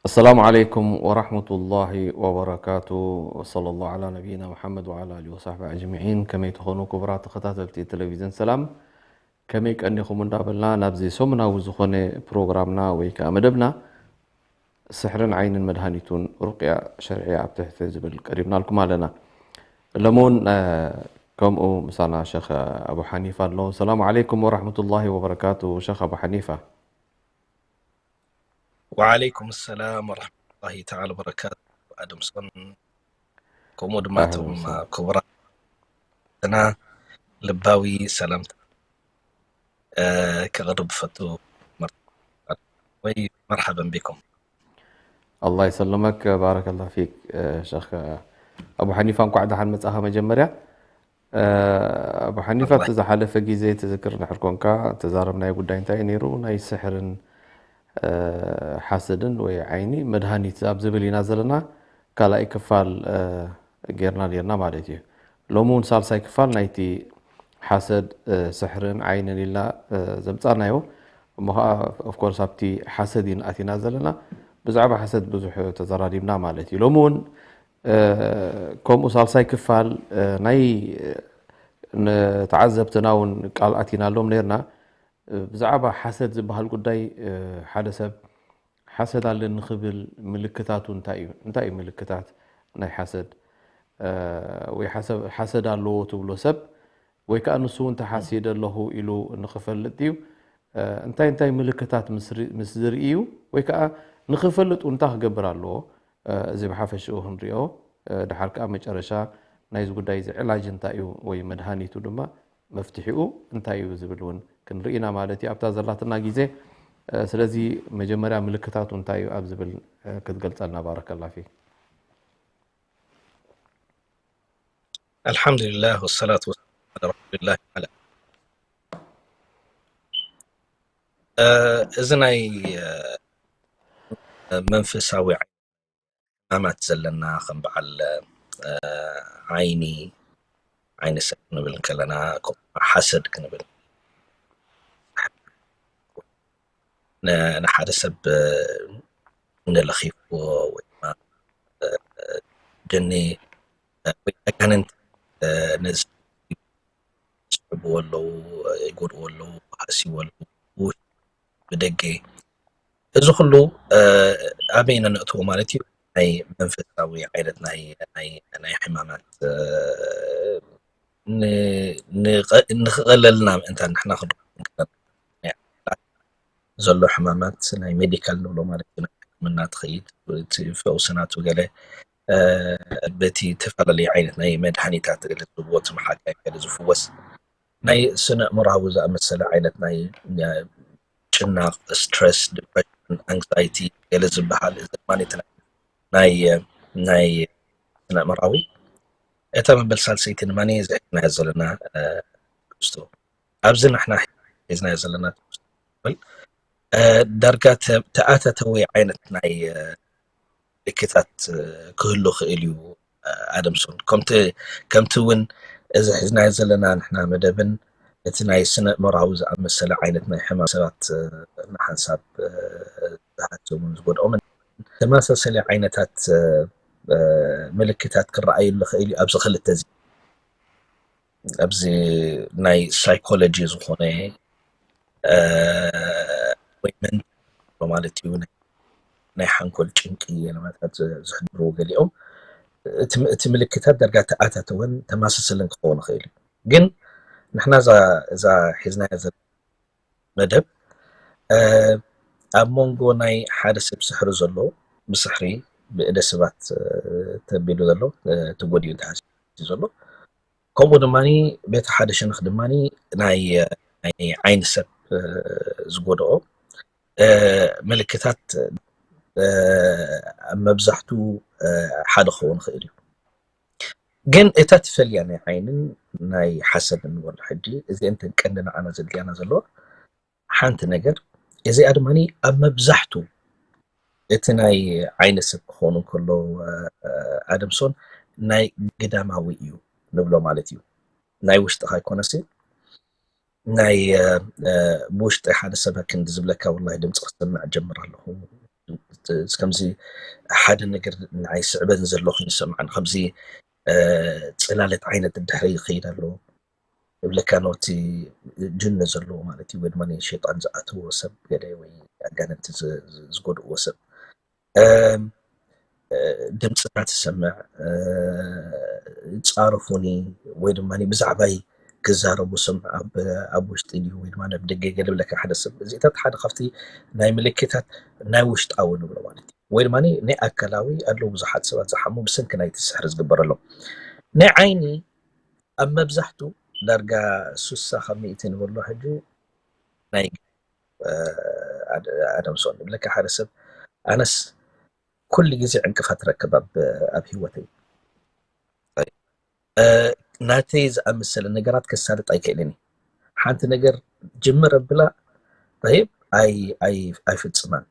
السلام عليكم ورحمة الله وبركاته، وصلى الله على نبينا محمد وعلى آله وصحبه أجمعين. ከመይ ትኾኑ ክቡራት ተኸታተልቲ ቴሌቪዥን ሰላም፣ ከመይ ቀኒኹም እንዳበልና ናብዚ ሰሙናዊ ዝኾነ ፕሮግራምና ወይ ከዓ መደብና ስሕርን ዓይንን መድሃኒቱን ሩቅያ ሸርዕያ ኣብ ትሕቲ ዝብል ቀሪብናልኩም ኣለና። ሎሚ እውን ከምኡ ምሳና ሸኽ ኣቡ ሓኒፋ ኣሎ። ሰላም ዓለይኩም ወራሕመቱላሂ ወበረካቱ ሸኽ ኣቡ ሓኒፋ። ወዓለይኩም ሰላም ወራሕመቱላሂ ተዓላ ወበረካቱ ኣደምሶን፣ ከምኡ ድማ እቶም ክቡራት ና ልባዊ ሰላምታ ከቕርብ ፈቱ ወይ መርሓበን ቢኩም። ኣላህ ይሰልመክ፣ ባረከላ ፊክ ሸኽ ኣቡ ሓኒፋ፣ እንኳዕ ደሓን መጻኻ። መጀመርያ ኣቡ ሓኒፋ፣ እቲ ዝሓለፈ ግዜ ትዝክር ድሕር ኮንካ ተዛረብናዮ ጉዳይ እንታይ እዩ ነይሩ? ናይ ስሕርን ሓሰድን ወይ ዓይኒ መድሃኒት ኣብ ዝብል ኢና ዘለና። ካልኣይ ክፋል ጌርና ኔርና ማለት እዩ። ሎሚ እውን ሳልሳይ ክፋል ናይቲ ሓሰድ ስሕርን ዓይንን ኢልና ዘምጻናዮ እሞ ከዓ ኦፍኮርስ ኣብቲ ሓሰድ ኢና ኣቲና ዘለና። ብዛዕባ ሓሰድ ብዙሕ ተዘራሪብና ማለት እዩ። ሎሚ እውን ከምኡ ሳልሳይ ክፋል ናይ ንተዓዘብትና እውን ቃል ኣቲናሎም ኔርና። ብዛዕባ ሓሰድ ዝበሃል ጉዳይ ሓደ ሰብ ሓሰድ ኣለኒ ክብል ምልክታቱ እንታይ እዩ? እንታይ እዩ ምልክታት ናይ ሓሰድ? ወይ ሓሰድ ኣለዎ ትብሎ ሰብ ወይ ከዓ ንሱ እውን ተሓሲደ ኣለኹ ኢሉ ንኽፈልጥ ድዩ? እንታይ እንታይ ምልክታት ምስ ዝርኢ እዩ? ወይ ከዓ ንኽፈልጥ እውን እንታይ ክገብር ኣለዎ? እዚ ብሓፈሽኡ ክንሪኦ፣ ድሓር ከዓ መጨረሻ ናይዚ ጉዳይ እዚ ዕላጅ እንታይ እዩ ወይ መድሃኒቱ ድማ መፍትሒኡ እንታይ እዩ ዝብል እውን ክንርኢ ኢና ማለት እዩ ኣብታ ዘላትና ግዜ። ስለዚ መጀመርያ ምልክታቱ እንታይ እዩ ኣብ ዝብል ክትገልጸልና። ባረከላ ፊክ። ኣልሓምዱሊላህ ወሰላቱ ወሰላሙ ዓላ ረሱሊላህ ዓላ እዚ ናይ መንፈሳዊ ሕማማት ዘለና ከም በዓል ዓይኒ ዓይኒ ሰብ ክንብል ከለና ሓሰድ ክንብል ንሓደ ሰብ ንለኺፍዎ ወይ ድማ ጅኒ ወይ ኣጋንንቲ ነዚ ይስዕብዎ ኣለዉ፣ ይጎድእዎ ኣለዉ፣ ሃስይዎ ኣለዉ ብደገ። እዚ ኩሉ ኣበይ ኢና ነእትዎ ማለት እዩ? ናይ መንፈሳዊ ዓይነት ናይ ናይ ናይ ሕማማት ንኽቐለልና ምእንታን ንሕና ክንረኽቦ እንከለና ዘሎ ሕማማት ናይ ሜዲካል ንብሎ ማለት እዩ። ናይ ሕክምና ትኸይድ እቲ ፈውሲ ናቱ ገለ በቲ ዝተፈላለዩ ዓይነት ናይ መድሃኒታት ገለ ዝህብዎ እቲ መሓካይ ገለ ዝፍወስ ናይ ስነ ኣእምራዊ ዝኣመሰለ ዓይነት ናይ ጭናቕ፣ ስትረስ፣ ዲፕሬሽን፣ ኣንግዛይቲ ገለ ዝበሃል እዚ ድማ ናይ ናይ ስነ ኣእምራዊ። እታ መበል ሳልሰይቲ ድማ እዚ ሒዝናዮ ዘለና ትሕዝቶ ኣብዚ ንሕና ሒዝናዮ ዘለና ትሕዝቶ ዳርጋ ተኣታተዊ ዓይነት ናይ ምልክታት ክህሉ ክእል እዩ። ኣደምሶን ከምቲ እውን እዚ ሒዝናዮ ዘለና ንሕና መደብን እቲ ናይ ስነ ኣእምራዊ ዝኣመሰለ ዓይነት ናይ ሕማም ሰባት ንሓንሳብ ዝሃስዮምን ዝጎድኦምን ተመሳሰሊ ዓይነታት ምልክታት ክረኣዩ ዝኽእል እዩ። ኣብዚ ክልተ እዚ ኣብዚ ናይ ሳይኮሎጂ ዝኾነ ወይ መንታል ማለት እዩ ናይ ሓንኮል ጭንቂ ነባታት ዝሕድርዎ ገሊኦም እቲ ምልክታት ዳርጋ ተኣታተወን ተማሳሰልን ክኸውን ይኽእል እዩ። ግን ንሕና እዛ እዛ ሒዝናያ ዘለና መደብ ኣብ መንጎ ናይ ሓደ ሰብ ስሕሪ ዘሎ፣ ብስሕሪ ብእደ ሰባት ተቢሉ ዘሎ፣ ተጎዲኡ ተሃስዩ ዘሎ፣ ከምኡ ድማ በቲ ሓደ ሸነኽ ድማ ናይ ናይ ዓይኒ ሰብ ዝጎድኦ ምልክታት ኣብ መብዛሕቱ ሓደ ክኸውን ይኽእል እዩ። ግን እታ ትፈልያ ናይ ዓይንን ናይ ሓሰድን ንበሎ ሕጂ፣ እዚአን እተን ቀንዲ ንዓና ዘድልያና ዘለዋ ሓንቲ ነገር። እዚኣ ድማ ኣብ መብዛሕቱ እቲ ናይ ዓይኒ ሰብ ክኸውን እንከሎ፣ ኣደምሶን፣ ናይ ግዳማዊ እዩ ንብሎ ማለት እዩ። ናይ ውሽጥኻ ኣይኮነሲ፣ ናይ ብውሽጢ ሓደ ሰብ ክንዲ ዝብለካ፣ ወላሂ ድምፂ ክሰምዕ ጀምር ኣለኹ፣ ከምዚ ሓደ ነገር ንዓይ ስዕበን ዘሎ ኮይኑ ይሰምዓን፣ ከምዚ ፅላለት ዓይነት ድሕሪ ይኸይድ ኣሎ ይብለካ፣ ነቲ ጅን ዘለዎ ማለት እዩ፣ ወይ ድማ ሸይጣን ዝኣተዎ ሰብ ገለ ወይ ኣጋንንቲ ዝጎድእዎ ሰብ ድምፅታት ትሰምዕ፣ ፃረፉኒ ወይ ድማ ብዛዕባይ ክዛረቡ ስምዕ፣ ኣብ ውሽጢ ድዩ ወይ ድማ ኣብ ደገ ገለ ብለካ ሓደ ሰብ። እዚታት ሓደ ካብቲ ናይ ምልክታት ናይ ውሽጣዊ ንብሎ ማለት እዩ። ወይ ድማ ናይ ኣካላዊ ኣለዉ፣ ብዙሓት ሰባት ዝሓሙ ብሰንኪ ናይቲ ስሕሪ ዝግበረሎም። ናይ ዓይኒ ኣብ መብዛሕቱ ዳርጋ ሱሳ ካብ ሚእቲ ንበሎ ሕጂ ናይ ኣደምሶን ብለካ ሓደ ሰብ። ኣነስ ኩሉ ግዜ ዕንቅፋት ረክብ ኣብ ህይወተይ። ናተይ ዝኣመሰለ ነገራት ከሳልጥ ኣይክእልን። ሓንቲ ነገር ጅምር ኣብላ፣ ኣይፍፅማን።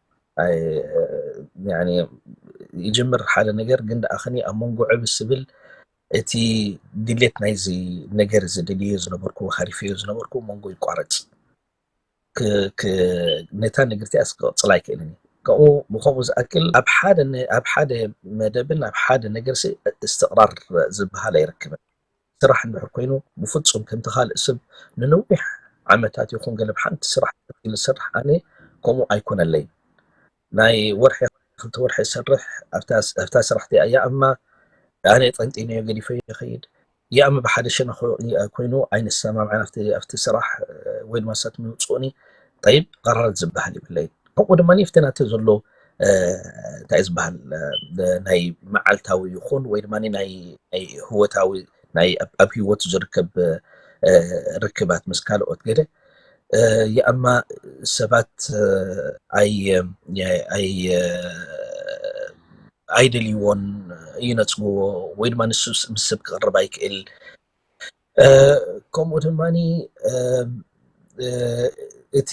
ይጅምር ሓደ ነገር ግን ደኣኸኒ ኣብ መንጎ ዕብስ ዝብል እቲ ድሌት ናይዚ ነገር ዝደልዮ ዝነበርኩ፣ ሃሪፈዮ ዝነበርኩ መንጎ ይቋረፅ። ነታ ንግርቲኣስ ክቕፅላ ኣይክእልን እዩ። ከምኡ ብከምኡ ዝኣክል ኣብ ሓደ መደብን ኣብ ሓደ ነገር እስትቕራር ዝበሃል ኣይረክብን። ስራሕ እንድሕር ኮይኑ ብፍፁም ከምቲ ካልእ ሰብ ንነዊሕ ዓመታት ይኹን ገለ ብሓንቲ ስራሕ ዝሰርሕ ኣነ ከምኡ ኣይኮነለይን። ናይ ወርሒ ክልተ ወርሒ ዝሰርሕ ኣብታ ስራሕቲ እያ እማ ኣነ ጠንጢነዮ ገዲፈ ይኸይድ። ያእመ ብሓደ ሸነኽ ኮይኑ ኣይንሰማምዐን ኣብቲ ስራሕ ወይ ድማ ንሳቶም ይውፅኡኒ። ጠይብ፣ ቀረረት ዝበሃል የብለይን። ከምኡ ድማ ኣብቲ ናተ ዘሎ እንታይ ዝበሃል ናይ መዓልታዊ ይኹን ወይ ድማ ናይ ህወታዊ ናይ ኣብ ህይወቱ ዝርከብ ርክባት ምስ ካልኦት ገለ ያእማ ሰባት ኣይ ኣይደልይዎን፣ ይነፅግዎ ወይ ድማ ንሱ ምስ ሰብ ክቐርብ ኣይክእል። ከምኡ ድማ እቲ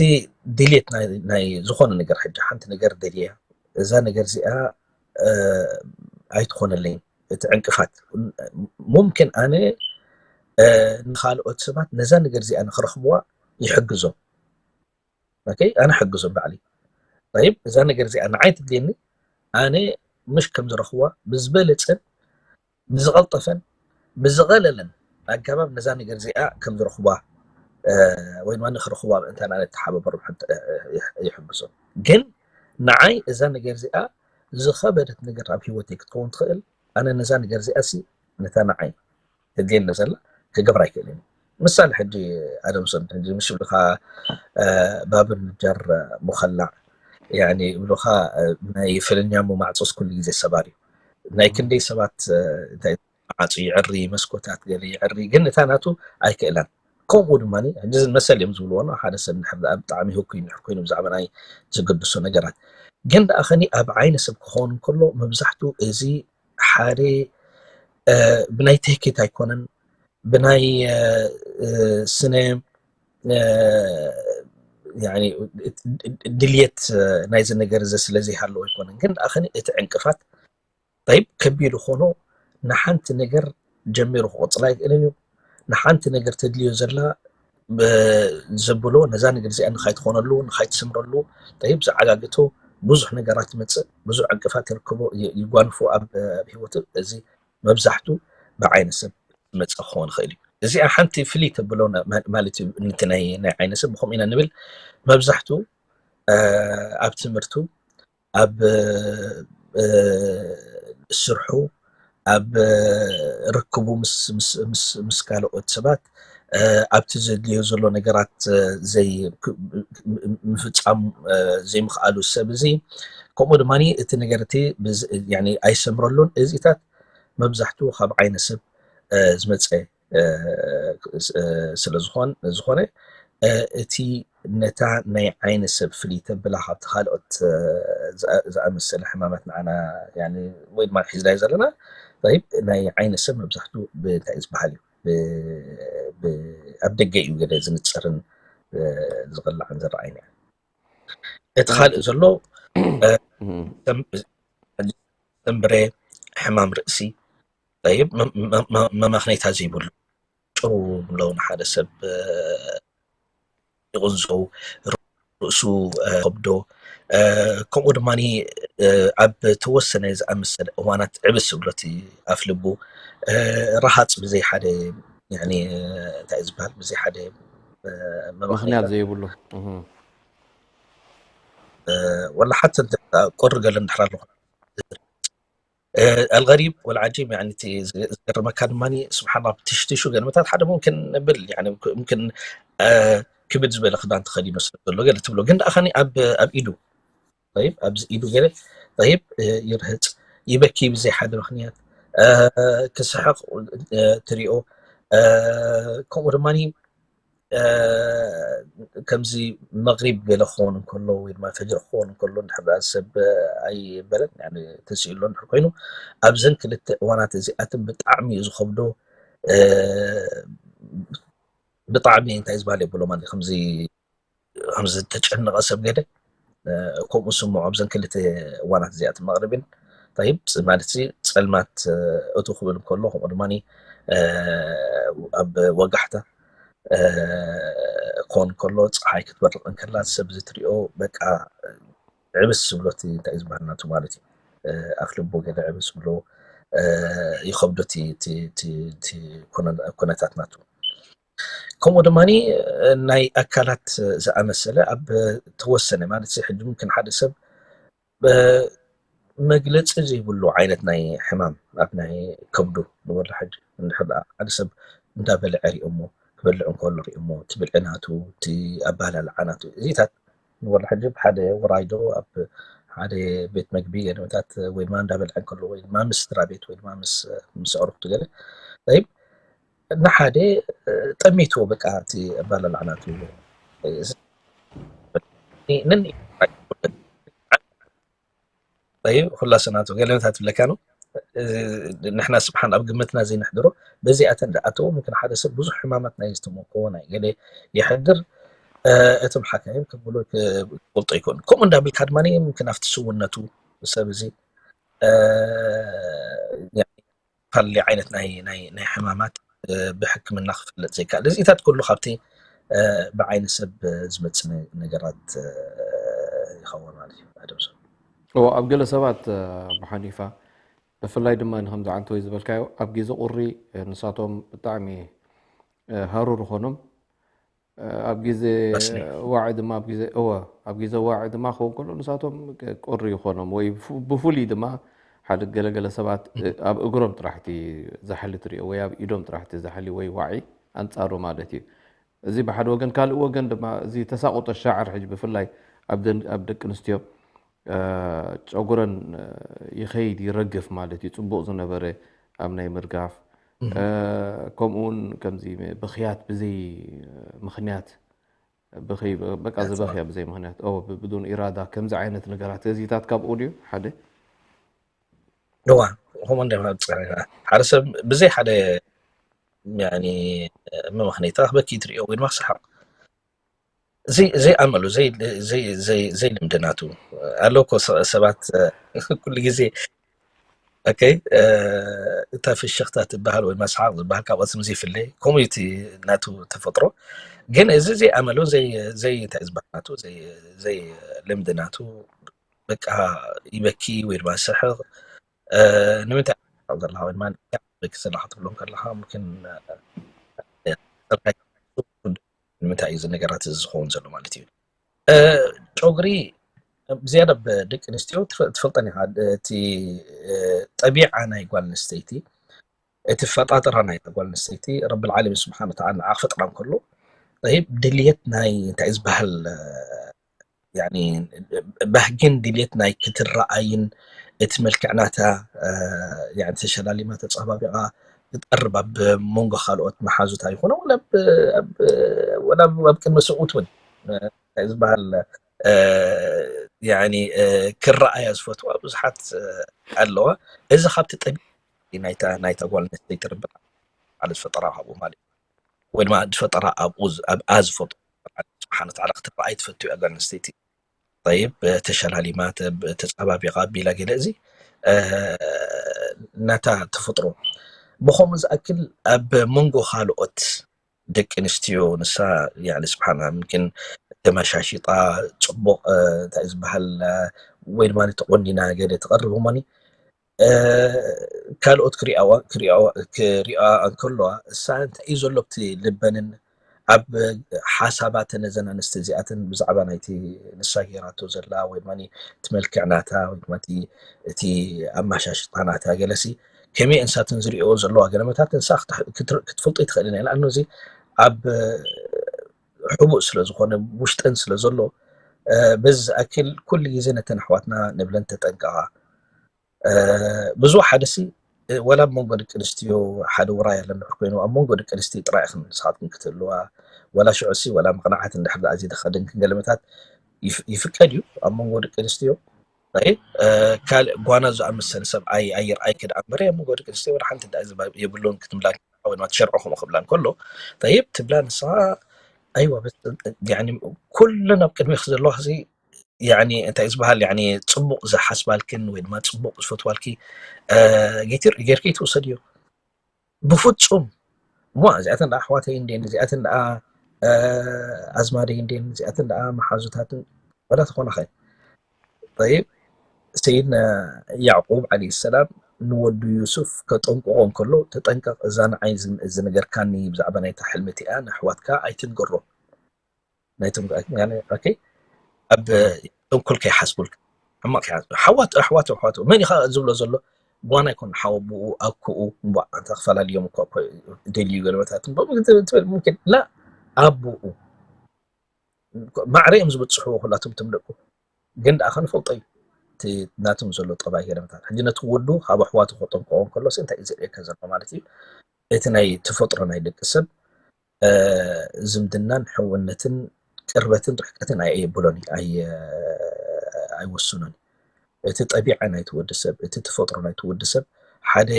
ድልየት ናይ ዝኾነ ነገር ሕጂ ሓንቲ ነገር ደልየ እዛ ነገር እዚኣ ኣይትኾነለይን፣ እቲ ዕንቅፋት ሙምክን ኣነ ንኻልኦት ሰባት ነዛ ነገር እዚኣ ንክረኽብዋ ይሕግዞም። ኣነ ሕግዞም ባዕሊ። ይብ እዛ ነገር እዚኣ ንዓይ ትድልየኒ፣ ኣነ ምሽ ከም ዝረኽብዋ ብዝበለፀን ብዝቐልጠፈን ብዝቐለለን ኣገባብ ነዛ ነገር እዚኣ ከም ዝረኽብዋ ወይ ድማ ንክረኽብዋ ምእንታን ኣነ ተሓባበሮም ይሕግዞም። ግን ንዓይ እዛ ነገር እዚኣ ዝኸበደት ነገር ኣብ ህይወተይ ክትከውን ትኽእል። ኣነ ነዛ ነገር እዚኣ ሲ ነታ ንዓይ ተድልየኒ ዘላ ክገብራ ኣይክእልን። ምሳሌ ሕጂ ኣደምሶን ሕጂ ምሽ ብልኻ ባብን ጃር ሙኸላዕ ብልኻ ናይ ፍልኛሙ ማዕፆስ ኩሉ ግዜ ሰባር እዩ። ናይ ክንደይ ሰባት እንታይ ዓፁ ይዕሪ፣ መስኮታት ገለ ይዕሪ፣ ግን እታ ናቱ ኣይክእላን። ከምኡ ድማ ሕጂ መሰል እዮም ዝብልዎ፣ ሓደ ሰብ እንድሕር ደኣ ብጣዕሚ ህኩይ እንድሕር ኮይኑ ብዛዕባ ናይ ዝግድሶ ነገራት። ግን ደኣ ኸኒ ኣብ ዓይኒ ሰብ ክኸውን እንከሎ መብዛሕትኡ እዚ ሓደ ብናይ ትህኪት ኣይኮነን፣ ብናይ ስነ ድልየት ናይዚ ነገር እዚ ስለዘይሃለዎ ኣይኮነን። ግን ደኣ ኸኒ እቲ ዕንቅፋት ጠይብ ከቢድ ኾኖ ንሓንቲ ነገር ጀሚሩ ክቕፅል ኣይክእልን እዩ። ንሓንቲ ነገር ተድልዮ ዘላ ዘብሎ ነዛ ነገር እዚኣ ንኻይትኾነሉ ንኻይትስምረሉ ጠይብ ዝዓጋግቶ ብዙሕ ነገራት ይመፅእ፣ ብዙሕ ዕንቅፋት ይርክቦ ይጓንፎ ኣብ ህይወቱ። እዚ መብዛሕቱ ብዓይነ ሰብ ዝመፅእ ክኸውን ይኽእል እዩ። እዚኣ ሓንቲ ፍልይ ተብሎ ማለት እዩ። ነቲ ናይ ዓይነ ሰብ ብከምኡ ኢና ንብል። መብዛሕቱ ኣብ ትምህርቱ ኣብ ስርሑ ኣብ ርክቡ ምስ ካልኦት ሰባት ኣብቲ ዘድልዮ ዘሎ ነገራት ምፍፃም ዘይምኽኣሉ ሰብ እዚ፣ ከምኡ ድማ እቲ ነገር እቲ ኣይሰምረሉን። እዚታት መብዛሕትኡ ካብ ዓይነ ሰብ ዝመፀ ስለዝኾነ፣ እቲ ነታ ናይ ዓይነ ሰብ ፍልይ ተብላ ካብቲ ካልኦት ዝኣመሰለ ሕማማት ንዓና ወይ ድማ ሒዝናዮ ዘለና ናይ ዓይነ ሰብ መብዛሕትኡ ብእንታይ ዝበሃል እዩ ኣብ ደገ እዩ ገለ ዝንፅርን ዝቕላዕን ዝረኣይን። እቲ ካልእ ዘሎ ሰምብረ፣ ሕማም ርእሲ፣ መማኽነይታ ዘይብሉ ጭው ምለው ንሓደ ሰብ ይቕንዘው፣ ርእሱ ከብዶ፣ ከምኡ ድማ ኣብ ተወሰነ ዝኣመሰለ እዋናት ዕብስ ዝብሎ እቲ ኣፍ ልቡ፣ ረሃፅ ብዘይ ሓደ እንታይ ዝበሃል ብዘይ ሓደ ምክንያት ዘይብሉ ወላ ሓተ ቁሪ ገለ እንድሕር ኣለኹ ኣልገሪብ ወልዓጂብ ዝገርመካ ድማ ስብሓላ ትሽትሹ ገለመታት ሓደ ሙምክን ንብል ሙምክን ክብድ ዝበለ ክዳን ተኸዲኑ ስለ ዘሎ ገለ ትብሎ ግን ደኣ ኣብ ኢዱ ይብ ኣብዚ ኢዱ ገለ ይብ ይርህፅ ይበኪ ብዘይ ሓደ ምክንያት ክስሕቕ ትሪኦ ከምኡ ድማ ከምዚ መግሪብ ገለ ክኸውን እንከሎ ወይ ድማ ፈጅሪ ክኸውን እንከሎ እንድሕር ደኣ ሰብ ኣይበለን ተስኢሎ እንድሕር ኮይኑ ኣብዘን ክልተ እዋናት እዚኣትን ብጣዕሚ እዩ ዝኸብዶ ብጣዕሚ እንታይ ዝበሃል የብሎ ማለት ከምዚ ከምዚ ተጨነቐ ሰብ ገለ ከምኡ ስምዖ ኣብዘን ክልተ እዋናት እዚኣትን መቕሪብን እንታይ ማለት ጸልማት እቱ ክብል እንከሎ ከምኡ ድማ ኣብ ወጋሕታ ኮን ከሎ ፀሓይ ክትበርቕ እንከላ ሰብ ዝትሪኦ በቃ ዕብስ ዝብሎ እቲ እንታይ ዝበሃል ናቱ ማለት እዩ ኣፍ ልቡ ገለ ዕብስ ዝብሎ ይኸብዶ እቲ ኩነታት ናቱ ከምኡ ድማ ናይ ኣካላት ዝኣመሰለ ኣብ ተወሰነ ማለት ሕጂ ምምክን ሓደ ሰብ መግለፂ ዘይብሉ ዓይነት ናይ ሕማም ኣብ ናይ ከብዱ ንበሎ ሕጂ እንድሕር ሓደ ሰብ እንዳበልዐ ሪኦሞ ክበልዕ እንከሎ ሪኦሞ እቲ ብልዒ ናቱ እቲ ኣባላልዓ ናቱ እዚታት ንበሎ ሕጂ ብሓደ ውራይ ዶ ኣብ ሓደ ቤት መግቢ ገለመታት ወይ ድማ እንዳበልዐ እንከሎ ወይ ድማ ምስ ስድራ ቤት ወይ ድማ ምስ ምስ ኣዕሩኽቱ ገለ ንሓደ ጠሚትዎ በቃ እቲ ኣባላልዓ ናቱ ኩላ ሰናቱ ገለመታት ትብለካ ነው ንሕና ስብሓን ኣብ ግምትና ዘይንሕድሮ በዚኣተን ደኣተዎ ምክን ሓደ ሰብ ብዙሕ ሕማማት ናይ ዝተመኮዎ ናይ ገለ ይሕድር እቶም ሓካይም ክብሉ ክፈልጦ ይኮኑ ከምኡ እንዳብልካ ድማ ምክን ኣብቲ ስውነቱ ሰብ እዚ ካልእ ዓይነት ናይ ናይ ናይ ሕማማት ብሕክምና ክፍለጥ ዘይከኣል እዚታት ኩሉ ካብቲ ብዓይኒ ሰብ ዝመፅእ ነገራት ይኸውን ማለት እዩ ኣደምሶ እዎ ኣብ ገለ ሰባት ብሓኒፋ ብፍላይ ድማ ንከምዚ ዓንተወይ ዝበልካዮ ኣብ ግዜ ቁሪ ንሳቶም ብጣዕሚ ሃሩር ኾኖም ኣብ ግዜ ዋዒ ድማ ኣብ ግዜ እወ ኣብ ግዜ ዋዒ ድማ ክኸውን ከሎ ንሳቶም ቁሪ ይኾኖም ወይ ብፍሉይ ድማ ሓደ ገለገለ ሰባት ኣብ እግሮም ጥራሕቲ ዛሕሊ ትሪኦ ወይ ኣብ ኢዶም ጥራሕቲ ዛሕሊ ወይ ዋዒ ኣንጻሩ ማለት እዩ እዚ ብሓደ ወገን ካልእ ወገን ድማ እዚ ተሳቆጦ ሻዕር ሕጂ ብፍላይ ኣብ ደቂ ኣንስትዮ ጨጉረን ይኸይድ ይረግፍ ማለት እዩ ፅቡቅ ዝነበረ ኣብ ናይ ምርጋፍ ከምኡ እውን ከምዚ ብኽያት ብዘይ ምኽንያት በቃ ዝበኽያ ብዘይ ምኽንያት ብዱን ኢራዳ ከምዚ ዓይነት ነገራት እዚታት ካብኡ ድዩ ሓደ እዋ ከምኡ እንደ ሓደ ሰብ ብዘይ ሓደ መምኽነይታ ክበኪ ትሪኦ ወይ ድማ ክስሓቕ ዘይኣመሉ ዘይልምዲ ናቱ ኣሎ እኮ ሰባት ኩሉ ግዜ ኦኬ እታ ፍሽኽታ ትበሃል ወይ መስሓቕ ዝበሃል ካብ ቅስም ዘይፍለ ከምኡ እቲ ናቱ ተፈጥሮ ግን እዚ ዘይኣመሉ ዘይ እንታይ ዝበሃል ናቱ ዘይ ልምዲ ናቱ በቃ ይበኪ ወይ ድማ ስሕቕ ንምንታይ ዘለካ ወይ ድማ በኪ ዘለካ ትብሎም ከለካ ምክን ንምንታይ እዩ እዚ ነገራት እዚ ዝኸውን ዘሎ ማለት እዩ ጨጉሪ ዝያዳ ደቂ ኣንስትዮ ትፈልጠን ኢኻ እቲ ጠቢዓ ናይ ጓል ኣንስተይቲ እቲ ፈጣጥራ ናይ ጓል ኣንስተይቲ ረብል ዓለሚን ስብሓን ወተዓላ ንዓ ክፈጥራ እንከሎ፣ ጠይብ ድልየት ናይ እንታይ ዝበሃል፣ ያኒ ባህግን ድልየት ናይ ክትረኣይን እቲ መልክዕ ናታ፣ ያኒ ተሸላሊማ ተጸባቢቓ ክትቀርብ ኣብ መንጎ ካልኦት መሓዙታ ይኹን ወላ ኣብ፣ ኣብ፣ ወላ ኣብ ቅድሚ ስብኡት እውን እንታይ ዝበሃል፣ ያኒ ክረኣያ ዝፈትዋ ብዙሓት ኣለዋ። እዚ ካብቲ ጠቢ ናይታ ናይታ ጓል ኣንስተይቲ ረብል ዓለሚን ዝፈጠራ ካብኡ ማለት እዩ። ወይ ድማ ዝፈጠራ ኣብኡ ዝ- ኣብኣ ዝፈጥሮ ስብሓን ወተዓላ ክትረኣይ ትፈቱ እያ ጓል ኣንስተይቲ። ጠይብ ተሸላሊማ ተብ- ተጻባቢቓ ኣቢላ ገለ እዚ ናታ ተፈጥሮ። ብኸምኡ ዝኣክል ኣብ መንጎ ካልኦት ደቂ ኣንስትዮ ንሳ ያኒ ስብሓና ምምክን ተመሻሺጣ ጽቡቕ እንታይ ዝበሃል ወይ ድማ ተቆኒና ገለ ትቐርብ እሞኒ ካልኦት ክሪኣ እንከለዋ እሳ እንታይ እዩ ዘሎ ብቲ ልበንን ኣብ ሓሳባተን እዘን ኣንስቲ እዚኣተን ብዛዕባ ናይቲ ንሳ ገይራቶ ዘላ ወይ ድማ እቲ መልክዕ ናታ ወይ ድማ እቲ ኣመሻሽጣ ናታ ገለሲ ከመይ እንሳትን ዝሪኦ ዘለዋ ገለመታት እንሳ ክትፈልጦ ይትኽእል ኢና። ንኣኑ እዚ ኣብ ሕቡእ ስለ ዝኾነ ውሽጠን ስለ ዘሎ በዚ ዝኣክል ኩሉ ግዜ ነተን ኣሕዋትና ንብለን ተጠንቀቓ። ብዙ ሓደ ሲ ወላ ኣብ መንጎ ደቂ ኣንስትዮ ሓደ ውራይ ኣሎ እንድሕር ኮይኑ ኣብ መንጎ ደቂ ኣንስትዮ ጥራይ ኢኽን ንስኻትክን ክትህልዋ ወላ ሽዑ ሲ ወላ መቕናዓት እንድሕር ደኣ ዘይተኸደንክን ገለመታት ይፍቀድ እዩ ኣብ መንጎ ደቂ ኣንስትዮ። ካልእ ጓና ዝኣመሰለ ሰብ ኣይርኣይኪ ደኣ እምበር ኣብ መንጎ ደቂ ኣንስትዮ ወላ ሓንቲ ደኣ የብሉን ክትብላ ወይ ድማ ትሸርዖ ከምኡ ክብላ እንከሎ ጠይብ ትብላ ንስኻ ኣይዋ ኩለን ኣብ ቅድሚኽ ዘለዋ ሲ ያኒ እንታይ ዝበሃል ያኒ ጽቡቕ ዝሓስባልክን ወይ ድማ ጽቡቕ ዝፈትዋልኪ ጌርኪ ትውሰድዮ ብፍጹም እሞ እዚኣተን ደኣ ኣሕዋተይ እንዴን እዚኣተን ደኣ ኣዝማደይ እንዴን እዚኣተን ደኣ መሓዙታትን ወላ ተኾናኸ ጠይብ ሰይድና ያዕቁብ ዓለይሂ ሰላም ንወዱ ዩሱፍ ከጠንቅቆ እንከሎ ተጠንቀቕ እዛ ንዓይ ዝነገርካኒ ብዛዕባ ናይታ ሕልሚ እቲኣ ንኣሕዋትካ ኣይትንገሮም ናይቶም ኦኬ ኣብ ተንኮል ከይሓስቡልካ ሕማቕ ከይሓስቡ ሓዋት ኣሕዋት ኣሕዋት መን ኢኻ ዝብሎ ዘሎ ጓና ይኮን ሓወ ብኡ ኣኩኡ እምቧ ኣንታ ክፈላልዮም እኮ እኮ ደልዩ ገለመታት እምቦ ትብል ሙምኪን ላ ኣቡኡ ማዕረ እዮም ዝበፅሕዎ ኩላቶም ትም ደቁ ግን ደኣ ከንፈልጦ እዩ እቲ ናቶም ዘሎ ጠባይ ገለመታት ሕጂ ነቲ ወዱ ካብ ኣሕዋቱ ከጠንቀቆ እንከሎ እንታይ እዩ ዝርእየካ ዘሎ ማለት እዩ እቲ ናይ ተፈጥሮ ናይ ደቂ ሰብ ዝምድናን ሕውነትን ቅርበትን ርሕቀትን ኣየብሎን ኣይወስኖን። እቲ ጠቢዓ ናይቲ ወዲ ሰብ፣ እቲ ተፈጥሮ ናይቲ ወዲ ሰብ ሓደ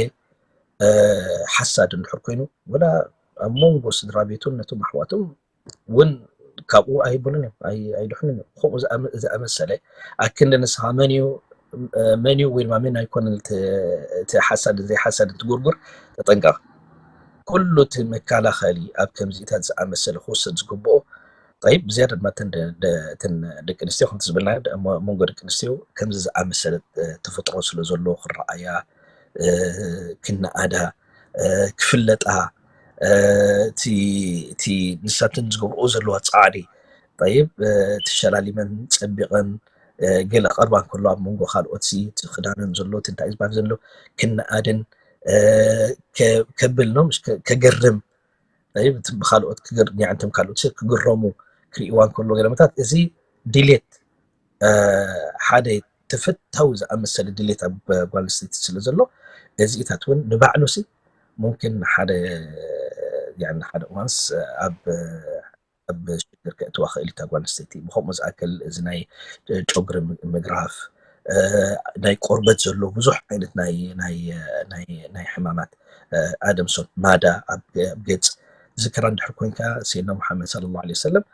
ሓሳድ እንድሕር ኮይኑ ወላ ኣብ መንጎ ስድራ ቤቱን ነቶም ኣሕዋቶም እውን ካብኡ ኣይብሉን እዮም ኣይድሕኑን እዮም ከምኡ ዝኣመሰለ ኣክንዲ ንስኻ መን እዩ መን እዩ ወይ ድማ መን ኣይኮነን እቲ ሓሳድን ዘይሓሳድን ትጉርጉር ተጠንቀቕ ኩሉ እቲ መከላኸሊ ኣብ ከምዚታት ዝኣመሰለ ክወሰድ ዝግብኦ ጠይብ ብዝያዳ ድማ እተን ደቂ ኣንስትዮ ከምቲ ዝበልና መንጎ ደቂ ኣንስትዮ ከምዚ ዝኣመሰለ ተፈጥሮ ስለ ዘሎ ክረኣያ ክነኣዳ ክፍለጣ እቲ ንሳተን ዝገብርኦ ዘለዋ ፃዕሪ ጠይብ ተሸላሊመን ፀቢቐን ገለ ቀርባ እንከሎ ኣብ መንጎ ካልኦት ሲ እቲ ክዳነን ዘሎ እቲ እንታይ ዝበሃል ዘሎ ክነኣድን ከብል ነው ከገርም ጠይብ እቲ ብካልኦት ክገር ኒዓንቶም ካልኦት ሲ ክግረሙ ክርእዋ እንከሎ ገለመታት እዚ ድሌት ሓደ ተፈታዊ ዝኣመሰለ ድሌት ኣብ ጓል ኣንስተይቲ ስለ ዘሎ እዚኢታት እውን ንባዕሉ ሲ ሙምኪን ሓደ ሓደ እዋንስ ኣብ ኣብ ሽግር ከእትዋ ክእል እታ ጓል ኣንስተይቲ ብከምኡ ዝኣክል እዚ ናይ ጨጉሪ ምግራፍ ናይ ቆርበት ዘሎ ብዙሕ ዓይነት ናይ ናይ ናይ ናይ ሕማማት ኣደምሶን ማዳ ኣብ ገጽ ዝክራ እንድሕር ኮንካ ሰይድና ሙሓመድ صلى الله عليه وسلم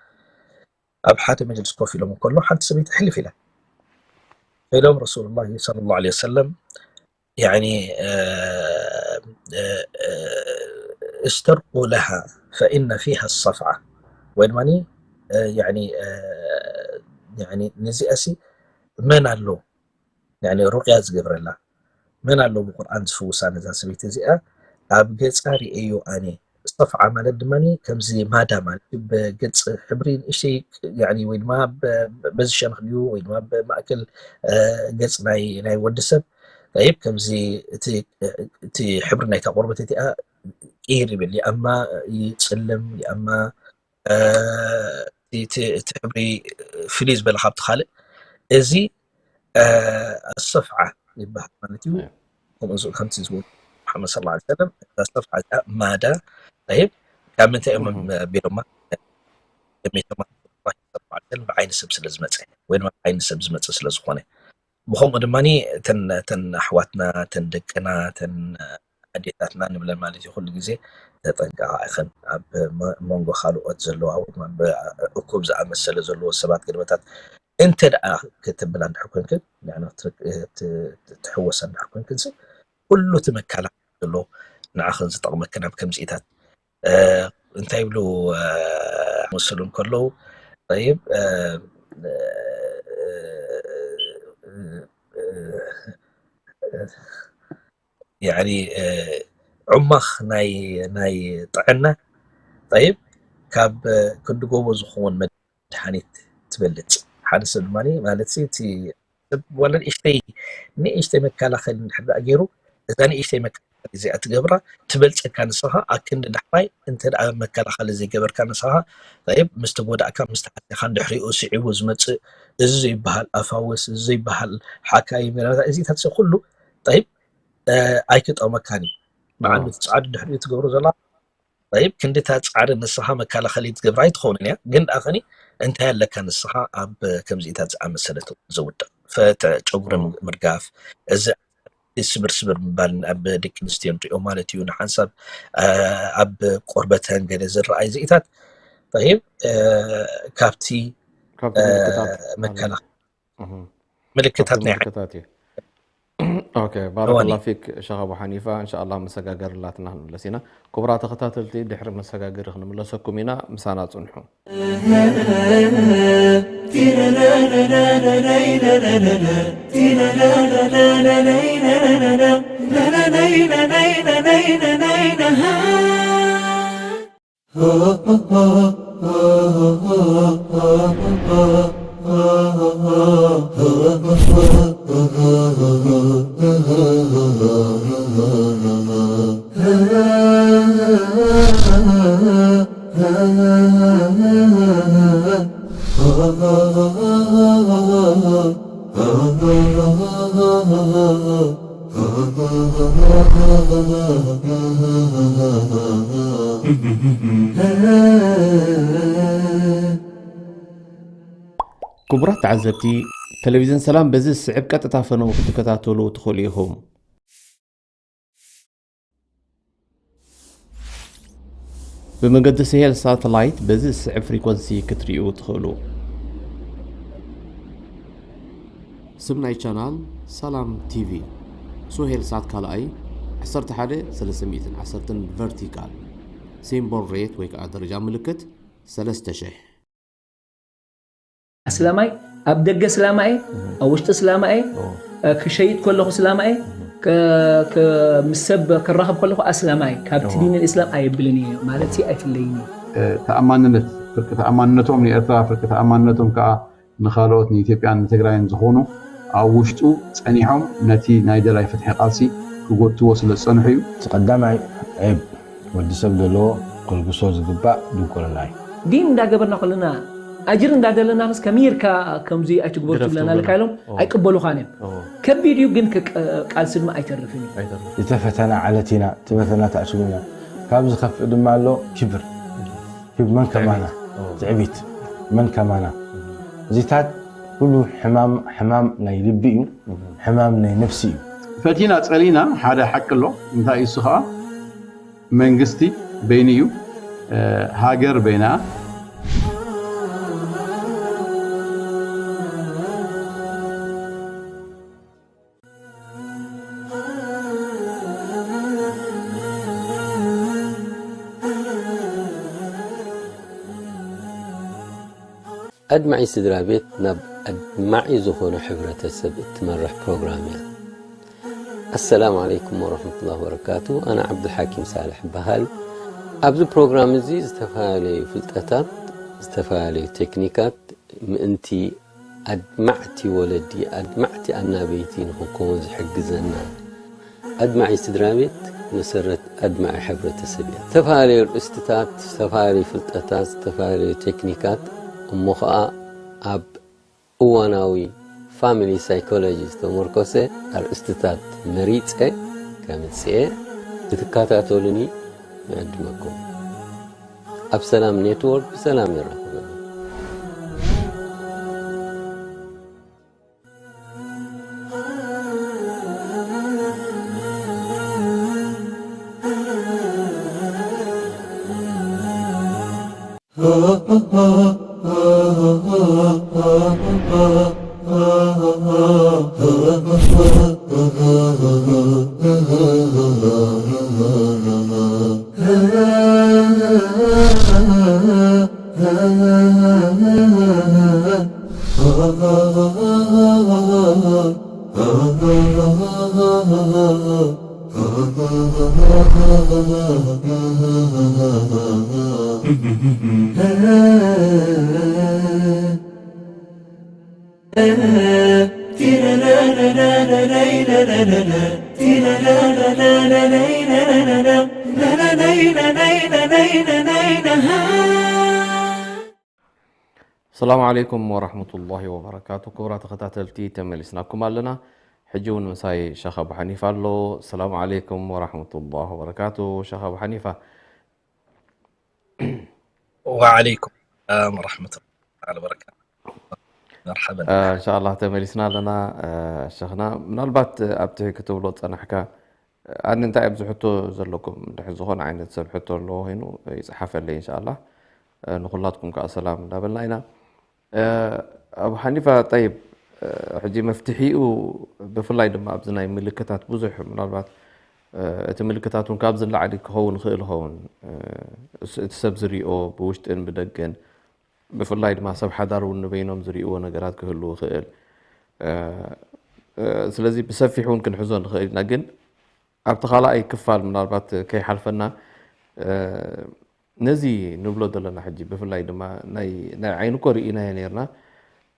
ኣብ ሓደ መጅልስ ኮፍ ኢሎም እንከሎ ሓንቲ ሰበይቲ ሕልፍ ኢላ ኢሎም ረሱሉላህ صلى الله عليه وسلم يعني استرقوا لها فإن فيها الصفعة ወይ ድማ يعني يعني ነዚኣሲ መን ኣሎ يعني ሩቅያ ዝገብረላ መን ኣሎ ብቁርኣን ዝፍውሳ ነዛ ሰበይቲ እዚኣ ኣብ ገጻ ርእየዮ ኣነ ሰፍዓ ማለት ድማ ከምዚ ማዳ ማለት እዩ ብገጽ ሕብሪ ንእሽተይ ወይ ድማ በዚ ሸነኽ ድዩ ወይ ድማ ብማእከል ገጽ ናይ ወዲ ሰብ ጠይብ፣ ከምዚ እቲ፣ እቲ ሕብሪ ናይታ ቆርበት እቲኣ ቅይር ይብል፣ ይኣማ፣ ይጽልም፣ ይኣማ፣ እ፣ እቲ፣ እቲ፣ እቲ ሕብሪ ፍልይ ዝበለ ካብቲ ካልእ። እዚ፣ እ፣ ኣሰፍዓ ይበሃል ማለት እዩ። ከምኡ ዝ-፣ ከምቲ ዝብል መሓመድ ሰለላሁ ዐለይሂ ወሰለም፣ እታ ኣሰፍዓ እዚኣ ማዳ፣ ጠይብ፣ ካብ ምንታይ እዮም ኣቢሎማ? ከመይ ተማሂሩ? ብዓይኒ ሰብ ስለ ዝመጸ፣ ወይ ድማ ብዓይኒ ሰብ ዝመጸ ስለ ዝኾነ። ብኸምኡ ድማ እተን፣ እተን ኣሕዋትና፣ እተን ደቅና፣ እተን ኣዴታትና ንብለን ማለት እዩ፣ ኩሉ ግዜ ተጠንቀቓ ኢኽን። ኣብ መ-፣ መንጎ ካልኦት ዘለዋ ወይ ድማ ብ-፣ እኩብ ዝኣመሰለ ዘለዎ ሰባት ገድበታት እንተ ደኣ ክትብላ እንድሕር ኮንክን፣ ንዕና ትርክ-፣ ት-፣ ት-፣ ትሕወሳ እንድሕር ኮንክን፣ ሲ ኩሉ እቲ መካላ ዘሎ ንዓኽን ዝጠቕመክን ኣብ ከምዚኢታት፣ እ፣ እንታይ ይብሉ፣ እ፣ መሰሉ እንከለዉ፣ ጠይብ፣ እ፣ እ፣ እ፣ እ፣ ያዕኒ፣ እ፣ ዑማኽ ናይ፣ ናይ ጥዕና፣ ጠይብ፣ ካብ ክንዲ ጎቦ ዝኸውን መድሓኒት ትበልጽ። ሓደ ሰብ ድማ ማለት ሲ፣ እቲ ሰብ ዋላ ንእሽተይ፣ ንእሽተይ መከላኸሊ እንድሕር ደኣ ገይሩ፣ እዛ ንእሽተይ መከላኸሊ እዚኣ ትገብራ፣ ትበልጸካ ንስኻ፣ ኣክንዲ ዳሕራይ እንተ ደኣ መከላኸሊ ዘይገበርካ ንስኻ፣ ጠይብ፣ ምስ ተጎዳእካ፣ ምስ ተሓሲኻ፣ ድሕሪኡ ስዒቡ ዝመጽእ፣ እዚ ዘይበሃል ኣፋውስ፣ እዚ ዘይበሃል ሓካይም፣ ገለ እዚታት ኩሉ፣ ጠይብ፣ እ፣ ኣይክጠቕመካን እዩ። በዓል ኦ። እቲ ጻዕሪ ድሕሪኡ ትገብሮ ዘላ፣ ጠይብ፣ ክንዲ እታ ጻዕሪ ንስኻ መከላኸሊ ትገብራ ኣይትኸውንን እያ፣ ግን ደኣ ኸኒ እንታይ ኣለካ ንስኻ ኣብ ከምዚኢታት ዝኣመሰለት ዘውድቕ? ፈተ፣ ጨጉሪ ኦ። ምርጋፍ፣ እዚ ስብር ስብር ምባል ኣብ ደቂ ኣንስትዮ ንሪኦ ማለት እዩ። ንሓንሳብ፣ እ፣ ኣብ ቆርበተን ገለ ዝረኣይ ዝኢታት፣ ጠይብ፣ እ፣ ካብቲ፣ ካብቲ እ፣ ምልክታት መከላኸሊ እህ። ምልክታት ካብቲ ናይ ምልክታት እዩ። ኦኬ፣ ባረከላ ፊክ ሸኽ ኣቡ ሓኒፋ። እንሻኣላህ መሰጋገሪ ላትና ክንምለስ ኢና። ክቡራት ተኸታተልቲ፣ ድሕሪ መሰጋገሪ ክንምለሰኩም ኢና፣ ምሳና ጽንሑ። ክቡራት ተዓዘብቲ፣ ቴሌቪዝን ሰላም በዚ ዝስዕብ ቀጥታ ፈነው ክትከታተሉ ትኽእሉ ኢኹም። ብመገዲ ስሄል ሳተላይት በዚ ዝስዕብ ፍሪኮንሲ ክትርእዩ ትኽእሉ። ስም ናይ ቻናል ሰላም ቲቪ። ሶሄል ሳት ካልኣይ፣ ዓሰርተ ሓደ ሰለስተ ሚእትን ዓሰርተን ቨርቲካል። ሲምቦል ሬት ወይ ከዓ ደረጃ ምልክት ሰለስተ ሽሕ። ኣስላማይ፣ ኣብ ደገ እስላማ እየ፣ ኣብ ውሽጢ እስላማ እየ፣ ኦ። እ፣ ክሸይጥ ከለኹ እስላማ እየ፣ ከ-፣ ከ-፣ ምስ ሰብ ክራኸብ ከለኹ ኣስላማ እየ፣ ካብቲ ኦ። ዲን እስላም ኣየብልን እየ ማለት ሲ ኣይፍለይን እየ። እ፣ ተኣማንነት፣ ፍርቂ ተኣማንነቶም ንኤርትራ፣ ፍርቂ ተኣማንነቶም ከኣ ንኻልኦት ንኢትዮጵያን ንትግራይን ዝኾኑ ኣብ ውሽጡ ጸኒሖም ነቲ ናይ ደላይ ፍትሒ ቃልሲ ክጎትዎ ስለ ዝጸንሑ እዩ። እቲ ቀዳማይ ዒብ ወዲ ሰብ ዘለዎ ከልግሶ ዝግባእ ድንቁርና እዩ። ዲን እንዳገበርና ከለና ኣጅር እንዳደለና ምስ ከመይ ኢልካ ከምዚ ኣይትግበሩ ግደፍ ትብለና ትብለና። ኣለካ ኢሎም ኦ። ኣይቅበሉኻን እዮም። ኦ። ከቢድ እዩ ግን ከ-፣ ቃልሲ ድማ ኣይተርፍን እዩ። ኣይተርፍን። ዝተፈተና ዓለት ኢና፣ ዝተፈተና ታዕስቡ ኢና። ካብ ዝኸፍእ ድማ ኣሎ ክብር። ክብ መን ከማና? ኦ። ትዕቢት መን ከማና? እዚታት ኩሉ ሕማም፣ ሕማም ናይ ልቢ እዩ፣ ሕማም ናይ ነፍሲ እዩ። ፈቲና ጸሊና ሓደ ሓቂ ኣሎ። እንታይ እዩ እሱ ኸኣ? መንግስቲ በይኑ እዩ፣ እ፣ ሃገር በይና። ኣድማዒ ስድራ ቤት ናብ ኣድማዒ ዝኾነ ሕብረተሰብ እትመርሕ ፕሮግራም እያ። ኣሰላሙ ዓለይኩም ወረሕመቱላሂ ወበረካቱ። ኣነ ዓብዱልሓኪም ሳልሕ እበሃል። ኣብዚ ፕሮግራም እዚ ዝተፈላለዩ ፍልጠታት፣ ዝተፈላለዩ ቴክኒካት ምእንቲ ኣድማዕቲ ወለዲ፣ ኣድማዕቲ ኣናበይቲ ንኽንከውን ዝሕግዘና። ኣድማዒ ስድራ ቤት መሰረት ኣድማዒ ሕብረተሰብ እያ። ዝተፈላለዩ ኣርእስትታት፣ ዝተፈላለዩ ፍልጠታት፣ ዝተፈላለዩ ቴክኒካት፣ እሞ ኸኣ ኣብ እዋናዊ ፋሚሊ ሳይኮሎጂ ዝተመርኮሰ ኣርእስትታት መሪጸ ከምጽኤ ክትከታተሉኒ ንዕድመኩም። ኣብ ሰላም ኔትወርክ ብሰላም የራኽበና። ሰላም ዓለይኩም ወራህመቱላሂ ወበረካቱ። ክቡራት ተኸታተልቲ፣ ተመሊስናኩም ኣለና። ሕጂ እውን ምሳይ ሸኽ ኣቡ ሓኒፋ ኣሎ። ሰላም ዓለይኩም ወራህመቱላሂ ወበረካቱ። ሸኽ ኣቡ ሓኒፋ። ወዓለይኩም ሰላም ወራህመቱላሂ ተዓላ ወበረካቱ። መርሐበን። እንሻኣላህ ተመሊስና ኣለና። ሸኽና፣ ምናልባት ኣብቲ ክትብሎ ጸናሕካ፣ ኣነ እንታይ ኣብዚ ሕቶ ዘለኩም፣ ድሕር ዝኾነ ዓይነት ሰብ ሕቶ ኣለዎ ኮይኑ ይጽሓፈለይ እንሻኣላህ። ንኹላትኩም ከዓ ሰላም እንዳበልና ኢና። ኣብ ሓኒፋ፣ ጠይብ፣ ሕጂ መፍትሒኡ ብፍላይ ድማ ኣብዚ ናይ ምልክታት ብዙሕ፣ ምናልባት እቲ ምልክታት እውን ካብዚ ንላዕሊ ክኸውን ይኽእል ይኸውን። እቲ ሰብ ዝሪኦ ብውሽጥን ብደገን፣ ብፍላይ ድማ ሰብ ሓዳር እውን ንበይኖም ዝሪእዎ ነገራት ክህሉ ይኽእል። ስለዚ ብሰፊሕ እውን ክንሕዞ ንኽእል ኢና። ግን ኣብቲ ካልኣይ ክፋል ምናልባት ከይሓልፈና፣ ነዚ ንብሎ ዘለና ሕጂ ብፍላይ ድማ ናይ ናይ ዓይኒ እኮ ርኢናዮ ነርና፣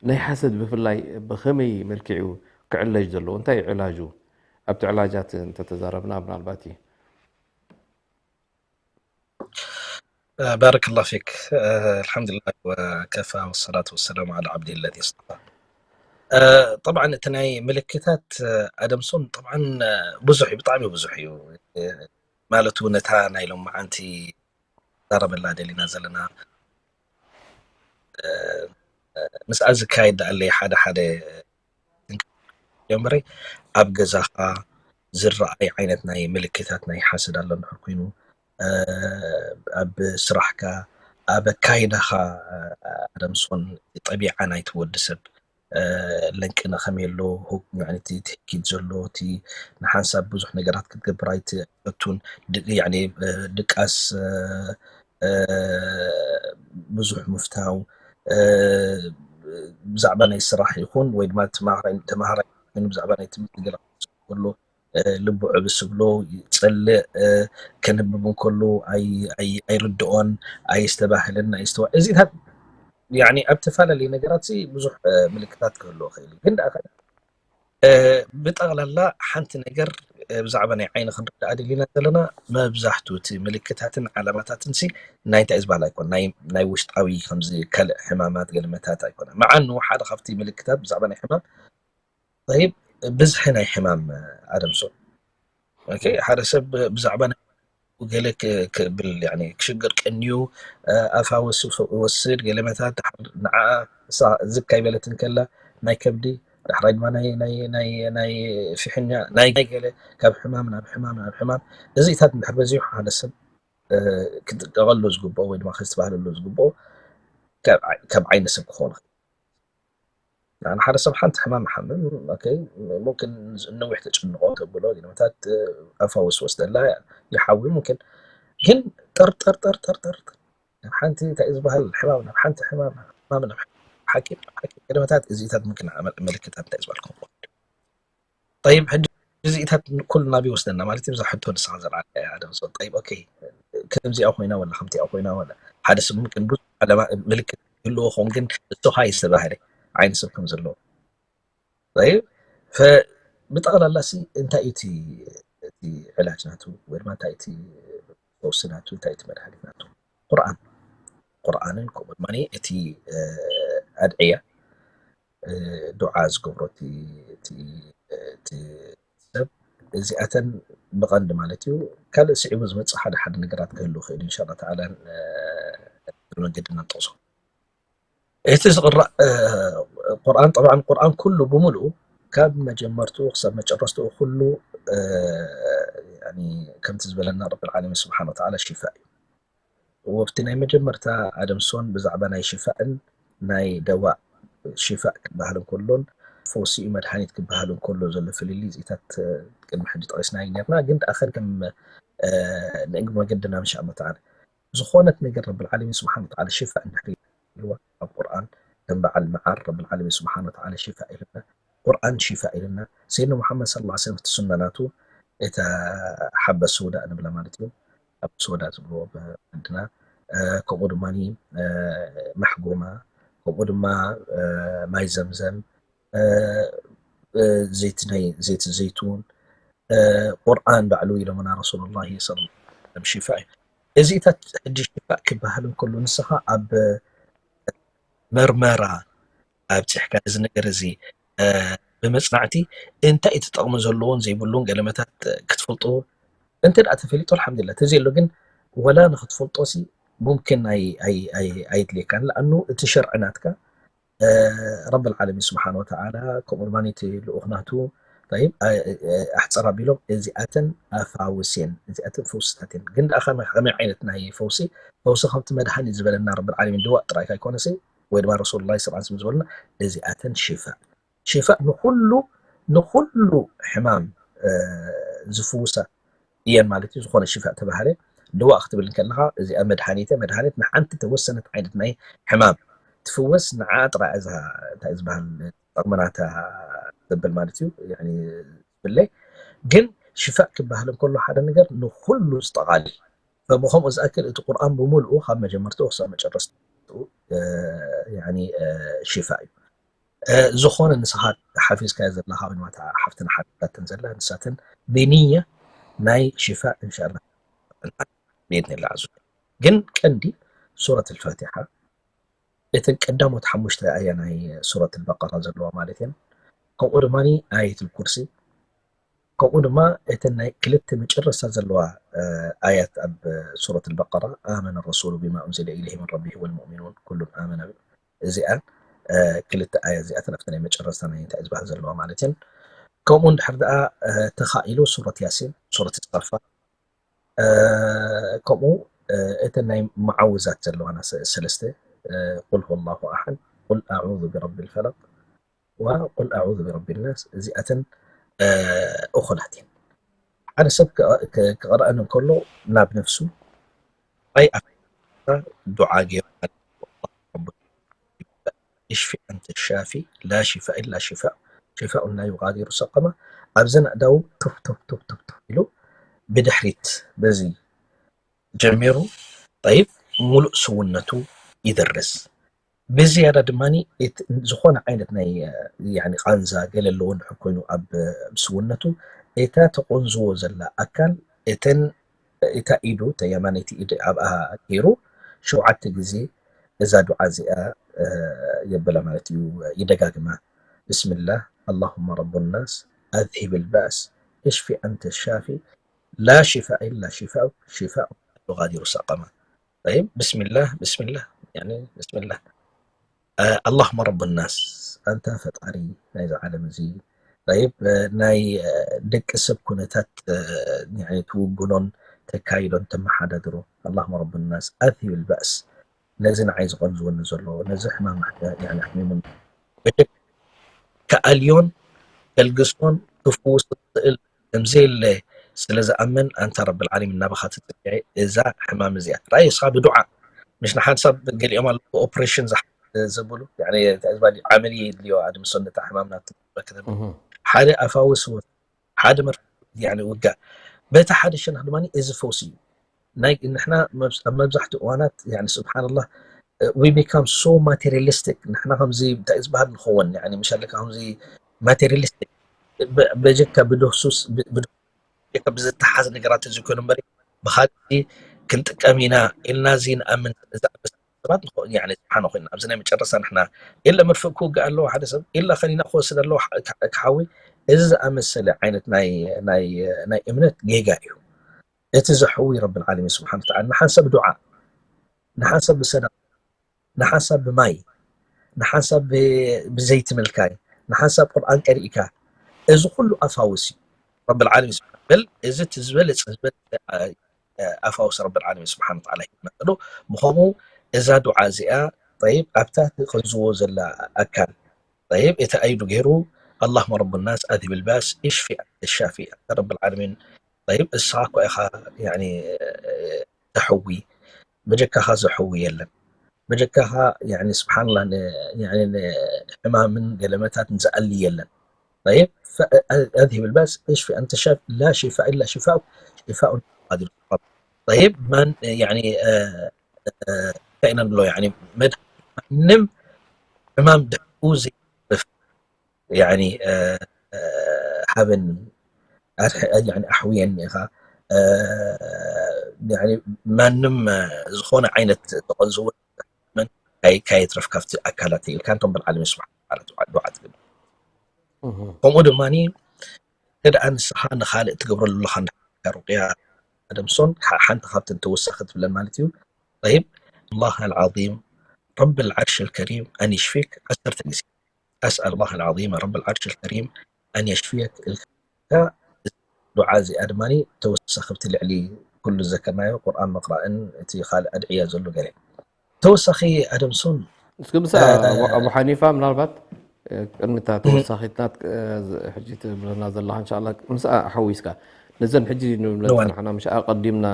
ናይ ሓሰድ ብፍላይ ብኸመይ መልክዕ እዩ ክዕለጅ ዘለዎ? እንታይ እዩ ዕላጁ? ኣብቲ ዕላጃት እንተተዛረብና ምናልባት እዩ። بارك الله فيك. الحمد لله وكفى والصلاة والسلام على عبده الذي اصطفى. طبعا እቲ ናይ ምልክታት ኣደምሶን طبعا ብዙሕ እዩ፣ ብጣዕሚ ብዙሕ እዩ። ማለት እውን ነታ ናይ ሎማዓንቲ ዛረበላ ደሊና ዘለና ምስኣ ዝካየድ ኣለይ ሓደ ሓደ እምበረይ ኣብ ገዛኻ ዝረኣይ ዓይነት ናይ ምልክታት ናይ ሓሰድ ኣሎ እንድሕር ኮይኑ ኣብ ስራሕካ ኣብ ኣካይዳኻ ኣደምሶን ጠቢዓ ናይቲ ወዲ ሰብ ለንቅነ ከመይ ኣሎ እቲ ትህኪት ዘሎ እቲ ንሓንሳብ ብዙሕ ነገራት ክትገብር ኣይትፈቱን ድቃስ ብዙሕ ምፍታው ብዛዕባ ናይ ስራሕ ይኹን ወይ ድማ ተማሃራይ ኮይኑ ብዛዕባ ናይ ትምህርቲ ገለ ክሓስብ ከሎ ልቡ ዕብስ ይብሎ ይፀልእ ከንብብ እንከሎ ኣይርድኦን ኣየስተባህልን ኣየስተዋ እዚታት ያኒ ኣብ ተፈላለዩ ነገራት ብዙሕ ምልክታት ክህልዎ ይኽእል እዩ ግን ደኣ ብጠቕላላ ሓንቲ ነገር ብዛዕባ ናይ ዓይኒ ክንርዳኣ ደሊና ዘለና መብዛሕቱ እቲ ምልክታትን ዓላማታትን ሲ ናይ እንታይ ዝበሃል ኣይኮን ናይ ውሽጣዊ ከምዚ ካልእ ሕማማት ገለመታት ኣይኮነ መዓኑ ሓደ ካብቲ ምልክታት ብዛዕባ ናይ ሕማም ይብ ብዝሒ ናይ ሕማም ኣደምሶ ሓደ ሰብ ብዛዕባ ገለ ክብል ክሽግር ቀንዩ ኣፋ ወስድ ገለመታት ንዓ እሳ ዝካይ በለት እንከላ ናይ ከብዲ ዳሕራይ ድማ ናይ ፍሕኛ ናይ ገለ ካብ ሕማም ናብ ሕማም ናብ ሕማም እዚታት እንድሕር በዚሑ ሓደ ሰብ ክጥቀቐሉ ዝግብኦ ወይ ድማ ከስተባህለሉ ዝግብኦ ካብ ዓይኒ ሰብ ክኸውን ንሓደ ሰብ ሓንቲ ሕማም ሓምም ሙምክን ነዊሕ ተጨንቆ ተብሎ ግንታት ኣፋ ወስወስ ደላ ይሓዊ ሙምክን ግን ጠርጠርጠርጠርጠር ናብ ሓንቲ እንታይ ዝበሃል ሕማም ናብ ሓንቲ ሕማም ናብ ሓኪም ናብ ሓኪም ቅድመታት እዚታት ምክን ምልክታት እንታይ ዝበሃል ክኸውን ይኽእል ጠይብ ሕጂ እዚታት ኩሉ ናበይ ወስደና ማለት እዩ ብዛ ሕቶ ንስኻ ዘልዓልካያ ኣደምሶ ጠይብ ኦኬ ከምዚኣ ኮይና ወላ ከምቲኣ ኮይና ወላ ሓደ ሰብ ምምክን ብዙሕ ዓለማ ምልክት ይህልዎ ኸውን ግን እሱ ኸኣ ዝተባህለ ዓይኒ ሰብ ከም ዘለዎ። طيب، ፈ-፣ ብጠቕላላ ሲ እንታይ እዩ እቲ፣ እቲ ዕላጅ ናቱ ወይ ድማ እንታይ እቲ ፈውሲ ናቱ፣ እንታይ እቲ መድሃኒት ናቱ? ቁርኣን። ቁርኣንን ከምኡ ድማ እቲ፣ እ፣ ኣድዕያ፣ እ፣ ዱዓ ዝገብሮ እቲ፣ እቲ፣ እቲ ሰብ፣ እዚኣተን ብቐንዲ ማለት እዩ። ካልእ ስዒቡ ዝመጽእ ሓደ ሓደ ነገራት ክህሉ ይኽእል እዩ፣ ኢንሻላህ ተዓላ፣ እ፣ እግረ መንገድና ንጠቕሶ። እቲ ዝቕራእ፣ እ፣ ቁርኣን፣ ጠብዓን ቁርኣን ኩሉ ብምሉኡ ካብ መጀመርትኡ ክሳብ መጨረስትኡ ኩሉ፣ እ፣ ያኒ ከምቲ ዝበለና ረብል ዓለሚን ስብሓን ወተዓላ ሽፋእ እዩ። ወብቲ ናይ መጀመርታ ኣደምሶን ብዛዕባ ናይ ሽፋእን ናይ ደዋእ፣ ሽፋእ ክበሃል እንከሎን ፈውሲ እዩ መድሃኒት ክበሃል እንከሎ ዘሎ ፍልልይ እዚታት፣ እ፣ ቅድሚ ሕጂ ጠቒስናዮ ነርና። ግን ደኣ ከም፣ እ፣ ንእግሪ መገድና፣ ኢንሻ ኣላህ ተዓላ፣ ዝኾነት ነገር ረብል ዓለሚን ስብሓን ወተዓላ ሽፋእ እንድሕር ኢልዋ ኣብ ቁርኣን፣ ከም በዓል መዓር ረብል ዓለሚን ስብሓን ወተዓላ ሽፋእ ኢልና፣ ቁርኣን ሽፋእ ኢልና፣ ሰይድና ሙሓመድ ሰለላሁ ዐለይሂ ወሰለም እቲ ሱና ናቱ፣ እታ ሓበት ሰውዳእ ንብላ ማለት እዩ፣ ኣብ ሰውዳእ ዝብልዎ ብዓድና፣ እ፣ ከምኡ ድማ፣ እ፣ ማሕጎማ፣ ከምኡ ድማ፣ እ፣ ማይ ዘምዘም፣ እ፣ እ፣ ዘይቲ ናይ፣ ዘይቲ ዘይቱን፣ እ፣ ቁርኣን ባዕሉ ኢሎምና ረሱሉላሂ ሰለላሁ ዐለይሂ ወሰለም ሽፋእ እዩ። እዚታት ሕጂ ሽፋእ ክበሃል እንከሎ ንስኻ ኣብ መርመራ ኣብፂሕካ እዚ ነገር እዚ፣ እ፣ ብመፅናዕቲ እንታይ እቲ ጥቕሚ ዘለዎን ዘይብሉን ገለመታት ክትፈልጦ እንተ ደኣ ተፈሊጡ ኣልሓምዱሊላህ፣ ተዘየሎ ግን ወላ ንክትፈልጦ ሲ ሙምኪን ኣይ-፣ ኣይ-፣ ኣይ-፣ ኣይድልየካን። ለኣኑ እቲ ሸርዒ ናትካ፣ እ፣ ረብል ዓለሚን ስብሓን ወተዓላ ከምኡ ድማ እቲ ልኡኽ ናቱ፣ ጠይብ፣ እ፣ እ፣ ኣሕፅር ኣቢሎም እዚኣተን ኣፋውስ እየን፣ እዚኣተን ፈውስታት እየን። ግን ደኣ ከመይ፣ ከመይ ዓይነት ናይ ፈውሲ? ፈውሲ ከምቲ መድሃኒት ዝበለና ረብል ዓለሚን ድዋእ ጥራይ ካይኮነሲ፣ ወይ ድማ ረሱሉላህ ሰለላሁ ዐለይሂ ወሰለም ዝበሉና እዚኣተን ሽፋእ፣ ሽፋእ ንኹሉ፣ ንኹሉ ሕማም፣ እ፣ ዝፍውሳ እየን ማለት እዩ። ዝኾነ ሽፋእ ተባሃለ፣ ድዋእ ክትብል እንከለኻ እዚኣ መድሃኒት እያ። መድሃኒት ንሓንቲ ተወሰነት ዓይነት ናይ ሕማም ትፍወስ፣ ንዓ ጥራይ እዛ እንታይ ዝበሃል ጥቕምናታ ዘብል ማለት እዩ፣ ያኒ ዝብለ። ግን ሽፋእ ክበሃል እንከሎ ሓደ ነገር ንኹሉ ዝጠቓልል። ፈብኸምኡ ዝኣክል እቲ ቁርኣን ብምሉኡ ካብ መጀመርትኡ ክሳብ መጨረስትኡ፣ እ፣ ያኒ፣ እ፣ ሽፋእ እዩ። እ፣ ዝኾነ ንስኻ ሓፊዝካዮ ዘለኻ ወይ ድማ እታ ሓፍትና ሓፊዛተን ዘላ ንሳተን ብንያ ናይ ሽፋእ እንሻላ ብኢድኒላህ ዓዙ። ግን ቀንዲ ሱረት ኣልፋቲሓ እተን ቀዳሞት ሓሙሽተ ኣያ ናይ ሱረት ኣልበቀራ ዘለዋ ማለት እየን። ከምኡ ድማ ኣየት ኣልኩርሲ፣ ከምኡ ድማ እተን ናይ ክልተ መጨረስታ ዘለዋ፣ እ፣ ኣያት ኣብ ሱረት ኣልበቀራ፣ ኣመነ ረሱሉ ቢማ ኡንዚለ ኢለይሂ ምን ረቢሂ ወልሙእሚኑን ኩሉን ኣመነ፣ እዚኣን፣ እ፣ ክልተ ኣያ እዚኣተን ኣብቲ ናይ መጨረስታ ናይ እንታይ ዝበሃል ዘለዋ ማለት እየን። ከምኡ እንድሕር ደኣ፣ እ፣ ተኻኢሉ ሱረት ያሲን፣ ሱረት ሳፋ፣ እ፣ ከምኡ፣ እ፣ እተን ናይ መዓውዛት ዘለዋና ሰ-፣ ሰለስተ፣ እ፣ ቁል ሁወ ላሁ ኣሓድ፣ ቁል ኣዑዙ ቢረቢል ፈለቅ፣ ወቁል ኣዑዙ ቢረቢ ናስ፣ እዚኣተን፣ እ፣ እኹላት እየን። ሓደ ሰብ ክ-፣ ክ-፣ ክቕርአን እንከሎ ናብ ነፍሱ ኣይ ኣፍ ዱዓ ገይሩ፣ እሽፊ ኣንተ ሻፊ ላ ሽፋ ኢላ ሽፋ፣ ሽፋኡን ላ ዩጋዲሩ ሰቀማ፣ ኣብዘን ኣእዳዉ ቱፍ ቱፍ ቱፍ ቱፍ ቱፍ ኢሉ ብድሕሪት በዚ ጀሚሩ፣ ጠይብ፣ ሙሉእ ስውነቱ ይደርስ። ብዝያዳ ድማ እቲ ዝኾነ ዓይነት ናይ፣ ያኒ፣ ቃንዛ ገለ ኣለዎ እንድሕር ኮይኑ ኣብ፣ ኣብ ስውነቱ፣ እታ ተቆንዝዎ ዘላ ኣካል፣ እተን፣ እታ ኢዱ፣ እታ የማነይቲ ኢድ ኣብኣ ገይሩ ሸውዓተ ግዜ እዛ ዱዓ እዚኣ፣ እ፣ የብላ ማለት እዩ፣ ይደጋግማ። ብስምላህ፣ ኣላሁመ ረቡ ናስ፣ ኣዝሂብ ልባእስ፣ እሽፊ ኣንተ ሻፊ፣ ላ ሽፋ ኢላ ሽፋኡክ፣ ሽፋኡን ላ ዩጋዲሩ ሰቀማ። ጠይብ፣ ብስሚላህ፣ ብስሚላህ፣ ያኒ፣ ብስሚላህ። እ፣ ኣላሁመ ረቡ ናስ፣ ኣንታ ፈጣሪ ናይዚ ዓለም እዚ፣ ጠይብ፣ እ፣ ናይ፣ እ፣ ደቂ ሰብ ኩነታት፣ እ፣ ያኒ፣ ትውግኖን ተካይዶን ተመሓዳድሮ። ኣላሁመ ረቡ ናስ፣ ኣዝሂብ ልባእስ፣ ነዚ ንዓይ ዝቐንዝወኒ ዘሎ፣ ነዚ ሕማም፣ ያኒ፣ ኣሕሚሙኒ፣ ከኣልዮን ከልግሶን ክፍውሶ ዝኽእል ከምዘየለ ስለ ዝኣምን፣ ኣንታ ረብል ዓለሚን፣ ናባኻ ተጸጊዐ እዛ ሕማም እዚኣ። ራእይ እስኻ ብዱዓ፣ ምሽ ንሓንሳብ ገሊኦም ኣለዉ ኦፕሬሽን ዝሓ-፣ ዘብሉ፣ ያኒ፣ እንታይ ዝበሃል ዓመልየ የድልዮ፣ ኣድምሶ ነታ ሕማም ናቱ ከተብል። እህ። ሓደ ኣፋውስ ወ-፣ ሓደ መር-፣ ያኒ፣ ውጋእ። በቲ ሓደ ሸነኽ ድማ እዚ ፈውሲ እዩ። ናይ፣ ንሕና መብዝ-፣ ኣብ መብዛሕትኡ እዋናት፣ ያኒ፣ ስብሓንላህ፣ we become so materialistic. ንሕና ከምዚ እንታይ ዝበሃል ንኸውን፣ ያኒ፣ ምሽ ኣለካ፣ ከምዚ materialistic፣ ብ-፣ በጀካ ብደሱስ ብ-፣ ብደ-፣ በጀካ ብዝተሓዝ ነገራት እዚ ኮይኑ እምበሪ፣ ብኻልእ ክንጥቀም ኢና ኢልና እዚ ንኣምን፣ እዚ ኣመሰ-፣ ሰባት ንኸውን፣ ያኒ፣ ዝሓነ ኮይና ኣብዚ ናይ መጨረስታ ንሕና ኢለ መድፍእ ክውግእ ኣለዎ ሓደ ሰብ፣ ኢለ ከኒና ክወስድ ኣለዎ ካ-፣ ክሓዊ። እዚ ዝኣመሰለ ዓይነት ናይ፣ ናይ፣ ናይ እምነት ጌጋ እዩ። እቲ ዘሕዊ ረብል ዓለሚን ስብሓን ወተዓላ ንሓንሳብ ዱዓ፣ ንሓንሳብ ብሰደቃ፣ ንሓንሳብ ብማይ፣ ንሓንሳብ ብ-፣ ብዘይቲ ምልካይ፣ ንሓንሳብ ቁርኣን ቀሪእካ፣ እዚ ኩሉ ኣፋውስ እዩ። ረብል ዓለሚን ስብሓን፣ በል እዚ እቲ ዝበለጸ፣ ዝበለጸ፣ ኣ-፣ ኣፋውስ ረብል ዓለሚን ስብሓን ወተዓላ ሂብና። ዶ ብኸምኡ እዛ ዱዓ እዚኣ፣ ጠይብ፣ ኣብታ ትቕንዝዎ ዘላ ኣካል፣ ጠይብ፣ እቲ ኣይዱ ገይሩ፣ ኣላሁመ ረቡ ናስ ኣዝሂብ ልባስ እሽፊ ኣንተ ሻፊ፣ ኣንተ ረብል ዓለሚን፣ ጠይብ፣ እሳ እኮ ኢኻ፣ ያኒ፣ ተሕዊ፣ በጀካኻ ዘሕዊ የለን። በጀካኻ፣ ያኒ፣ ስብሓንላህ፣ ን-፣ ያኒ፣ ንሕማምን ገለመታትን ዝኣሊ የለን። ጠይብ፣ ፈ-፣ ኣዝሂብ ልባስ እሽፊ ኣንተ ሻፊ፣ ላ ሽፋእ ኢላ ሽፋእ፣ ሽፋኡን ቃዲር። ጠይብ፣ ማን፣ ያኒ፣ እ፣ እ፣ እንታይ ኢና ንብሎ፣ ያኒ፣ መድ-፣ ማንም ሕማም ድሕኡ ዘይተርፍ፣ ያኒ፣ እ፣ እ፣ ሃበኒ፣ ኣድሕ-፣ ያኒ፣ ኣሕውየኒ ኢኻ። እ፣ ያኒ፣ ማንም፣ እ፣ ዝኾነ ዓይነት ተቐንዝቦ መን ካይ-፣ ካየትረፍ ካብቲ ኣካላት ኢልካ፣ እንቶም በል ዓለሚ ስብሓን ወተዓላ ዱዓ፣ ዱዓ ትብል። እህ። ከምኡ ድማኒ፣ እንተ ደኣ ንስኻ ንኻልእ ትገብረሉ ኣለኻ፣ እንዳ ሩቅያ ኣደምሶን፣ ሓ-፣ ሓንቲ ካብተን ተወሳኺ ትብለን ማለት እዩ። ጠይብ፣ ኣላህ ኣልዓዚም ረብል ዓርሽ ኣልከሪም ኣን ይሽፊክ ዓሰርተ ግዜ። ኣስኣል ኣላህ ኣልዓዚም ረብል ዓርሽ ኣልከሪም ኣን የሽፊየክ ኢልካ፣ ዱዓ እዚኣ ድማ ተወሳኺ፣ ኣብቲ ልዕሊ ኩሉ ዝዘከርናዮ ቁርኣን ምቕራእን እቲ ካልእ ኣድዕያ ዘሎ ገለ ተወሳኺ ኣደምሶን። እስኪ ምስኣ እ፣ ኣቡ፣ ኣቡ ሓኒፋ ምናልባት፣ እ፣ ቅድሚ እታ እህ። ተወሳኺት ናት፣ እ፣ ዝ-፣ ሕጂ ትብለና ዘለኻ እንሻላ ምስኣ ሓዊስካ ነዘን ሕጂ ንብለን እዋን። ንሕና ምሽ ኣቐዲምና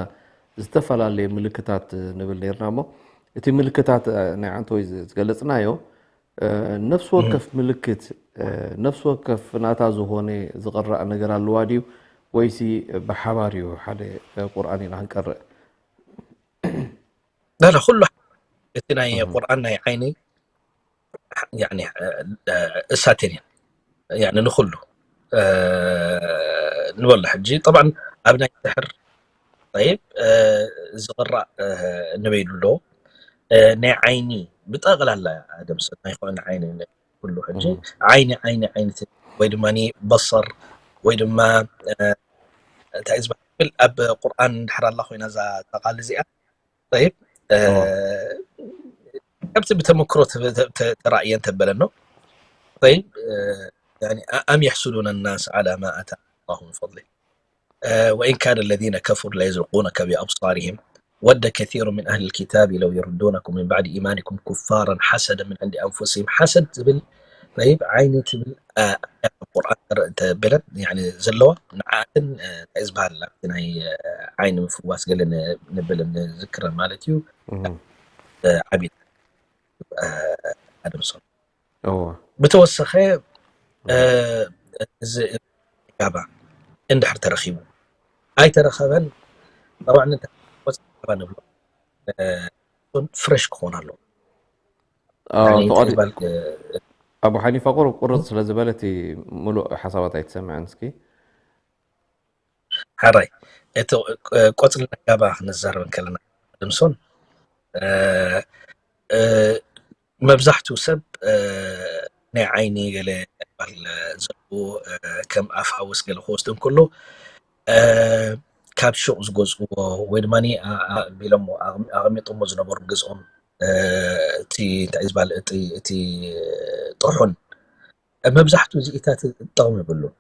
ዝተፈላለየ ምልክታት ንብል ነርና እሞ እቲ ምልክታት፣ እ፣ ናይ ዓንተወይ ዝ-፣ ዝገለጽናዮ፣ እ፣ ነፍሲ እህ። ወከፍ ምልክት፣ እ፣ ነፍሲ ወከፍ ናታ ዝኾነ ዝቕራእ ነገር ኣለዋ ድዩ ወይሲ ብሓባር እዩ ሓደ፣ እ፣ ቁርኣን ኢና ክንቀርእ? لا، لا، ኩሉ እቲ ናይ እህ። ቁርኣን ናይ ዓይኒ፣ ያኒ፣ እ፣ እ፣ እሳተን እየን። ያኒ ንኹሉ፣ እ፣ ንበሎ ሕጂ። ጠብዓን ኣብ ናይ ስሕር፣ ጠይብ፣ እ፣ ዝቕራእ፣ እ፣ ንበይሉ ኣሎ። እ፣ ናይ ዓይኒ ብጠቕላላ ደምሰ ናይ ኾነ ዓይኒ ኩሉ ሕጂ እህ። ዓይኒ፣ ዓይኒ፣ ዓይኒ ት-፣ ወይ ድማ በሰር ወይ ድማ፣ እ፣ እንታይ እዩ ዝበሃል? ኣብ ቁርኣን እንድሕር ኣላ ኮይና እዛ፣ እዛ ቃል እዚኣ፣ ጠይብ፣ እ፣ እዎ። ካብቲ ብተመክሮ ተ-፣ ተ-፣ ተ-፣ ተራእየ እንተበለኖ፣ ጠይብ፣ እ፣ ያኒ፣ አ-፣ أم يحسدون الناس على ما آتاهم الله من فضله، እ፣ وإن كان الذين كفروا ليزلقونك بأبصارهم ود كثير من أهل الكتاب لو يردونكم من بعد إيمانكم كفارا حسدا من عند أنفسهم. ሓሰድ ዝብል፣ ጠይብ፣ ዓይኒ ትብል፣ እ፣ ኣብ ቁርኣን ተረ-፣ ተበለት፣ ያኒ፣ ዘለዋ ንዓትን፣ እ፣ እንታይ ዝበሃል ኣብቲ ናይ፣ እ፣ ዓይኒ ምፍዋስ ገለ ን-፣ ንብል ንዝክረን ማለት እዩ። እህ። እ፣ ዓብዪ፣ እ፣ ኣደምሶም። እዎ። ብተወሰኸ፣ እ፣ እዚ ጋባ እንድሕር ተረኺቡ ኣይተረኸበን፣ ጠብዓን እንተ-፣ ቆጽሊ ጋባ ንብሎ፣ እ፣ ፍሬሽ ክኾን ኣለዎ። ኣዎ፣ ያኒ ተቐዲ-፣ እንታይ ባል-፣ እ፣ ኣቡ ሓኒፋ ቁሩብ ቁርጽ ስለ ዝበለ እቲ ምሉእ ሓሳባት ኣይተሰምዐን። እስኪ። ሓራይ፣ እቲ፣ እ፣ ቆጽሊ ናይ ጋባ ክንዛረብ እንከለና፣ ድምሶን፣ እ፣ እ፣ መብዛሕትኡ ሰብ፣ እ፣ ናይ ዓይኒ ገለ ባል ዘለዎ፣ እ፣ ከም ኣፋውስ ገለ ክወስዶ እንከሎ፣ እ፣ ካብ ሹቕ ዝገዝእዎ ወይ ድማ ኣ-፣ ኣ-፣ ኣቢሎሞ ኣቕሚ-፣ ኣቐሚጦሞ ዝነበሩ ገዝኦም፣ እ፣ እቲ እንታይ እዩ ዝበሃል፣ እቲ፣ እቲ ጥርሑን፣ መብዛሕትኡ እዚ ኢታት ጥቕሚ የብሉን።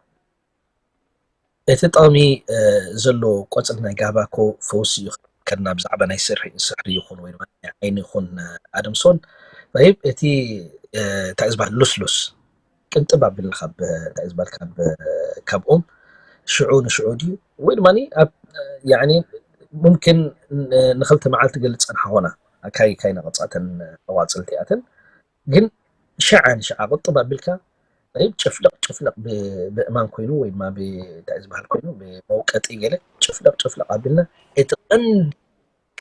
እቲ ጥቕሚ፣ እ፣ ዘሎ ቆጽሊ ናይ ጋባ እኮ ፈውሲ እዩ። ከና ብዛዕባ ናይ ስርሒ-፣ ስሕሪ ይኹን ወይ ድማ ናይ ዓይኒ ይኹን፣ እ፣ ኣደምሶን፣ ጠይብ፣ እቲ፣ እ፣ እንታይ እዩ ዝበሃል፣ ሉስሉስ ቅንጥብ ኣቢልና ካብ፣ እ፣ እንታይ እዩ ዝበሃል፣ ካብ፣ እ፣ ካብ ኦም ሽዑ ንሽዑ ድዩ ወይ ድማ ኣብ፣ እ፣ ያኒ፣ ሙምኪን ን-፣ ንኽልተ መዓልቲ ገለ ዝጸንሓ ኾና፣ ካይ-፣ ካይነቐጻተን ኣዋጽልቲ እያተን፣ ግን ሽዓ ንሽዓ ቅጥብ ኣቢልካ፣ ጠይብ፣ ጭፍለቕ ጭፍለቕ ብ-፣ ብእማን ኮይኑ ወይ ድማ ብ-፣ እንታይ ዝበሃል ኮይኑ፣ ብመውቀጢ ገለ ጭፍለቕ ጭፍለቕ ኣቢልና፣ እቲ ቀንዲ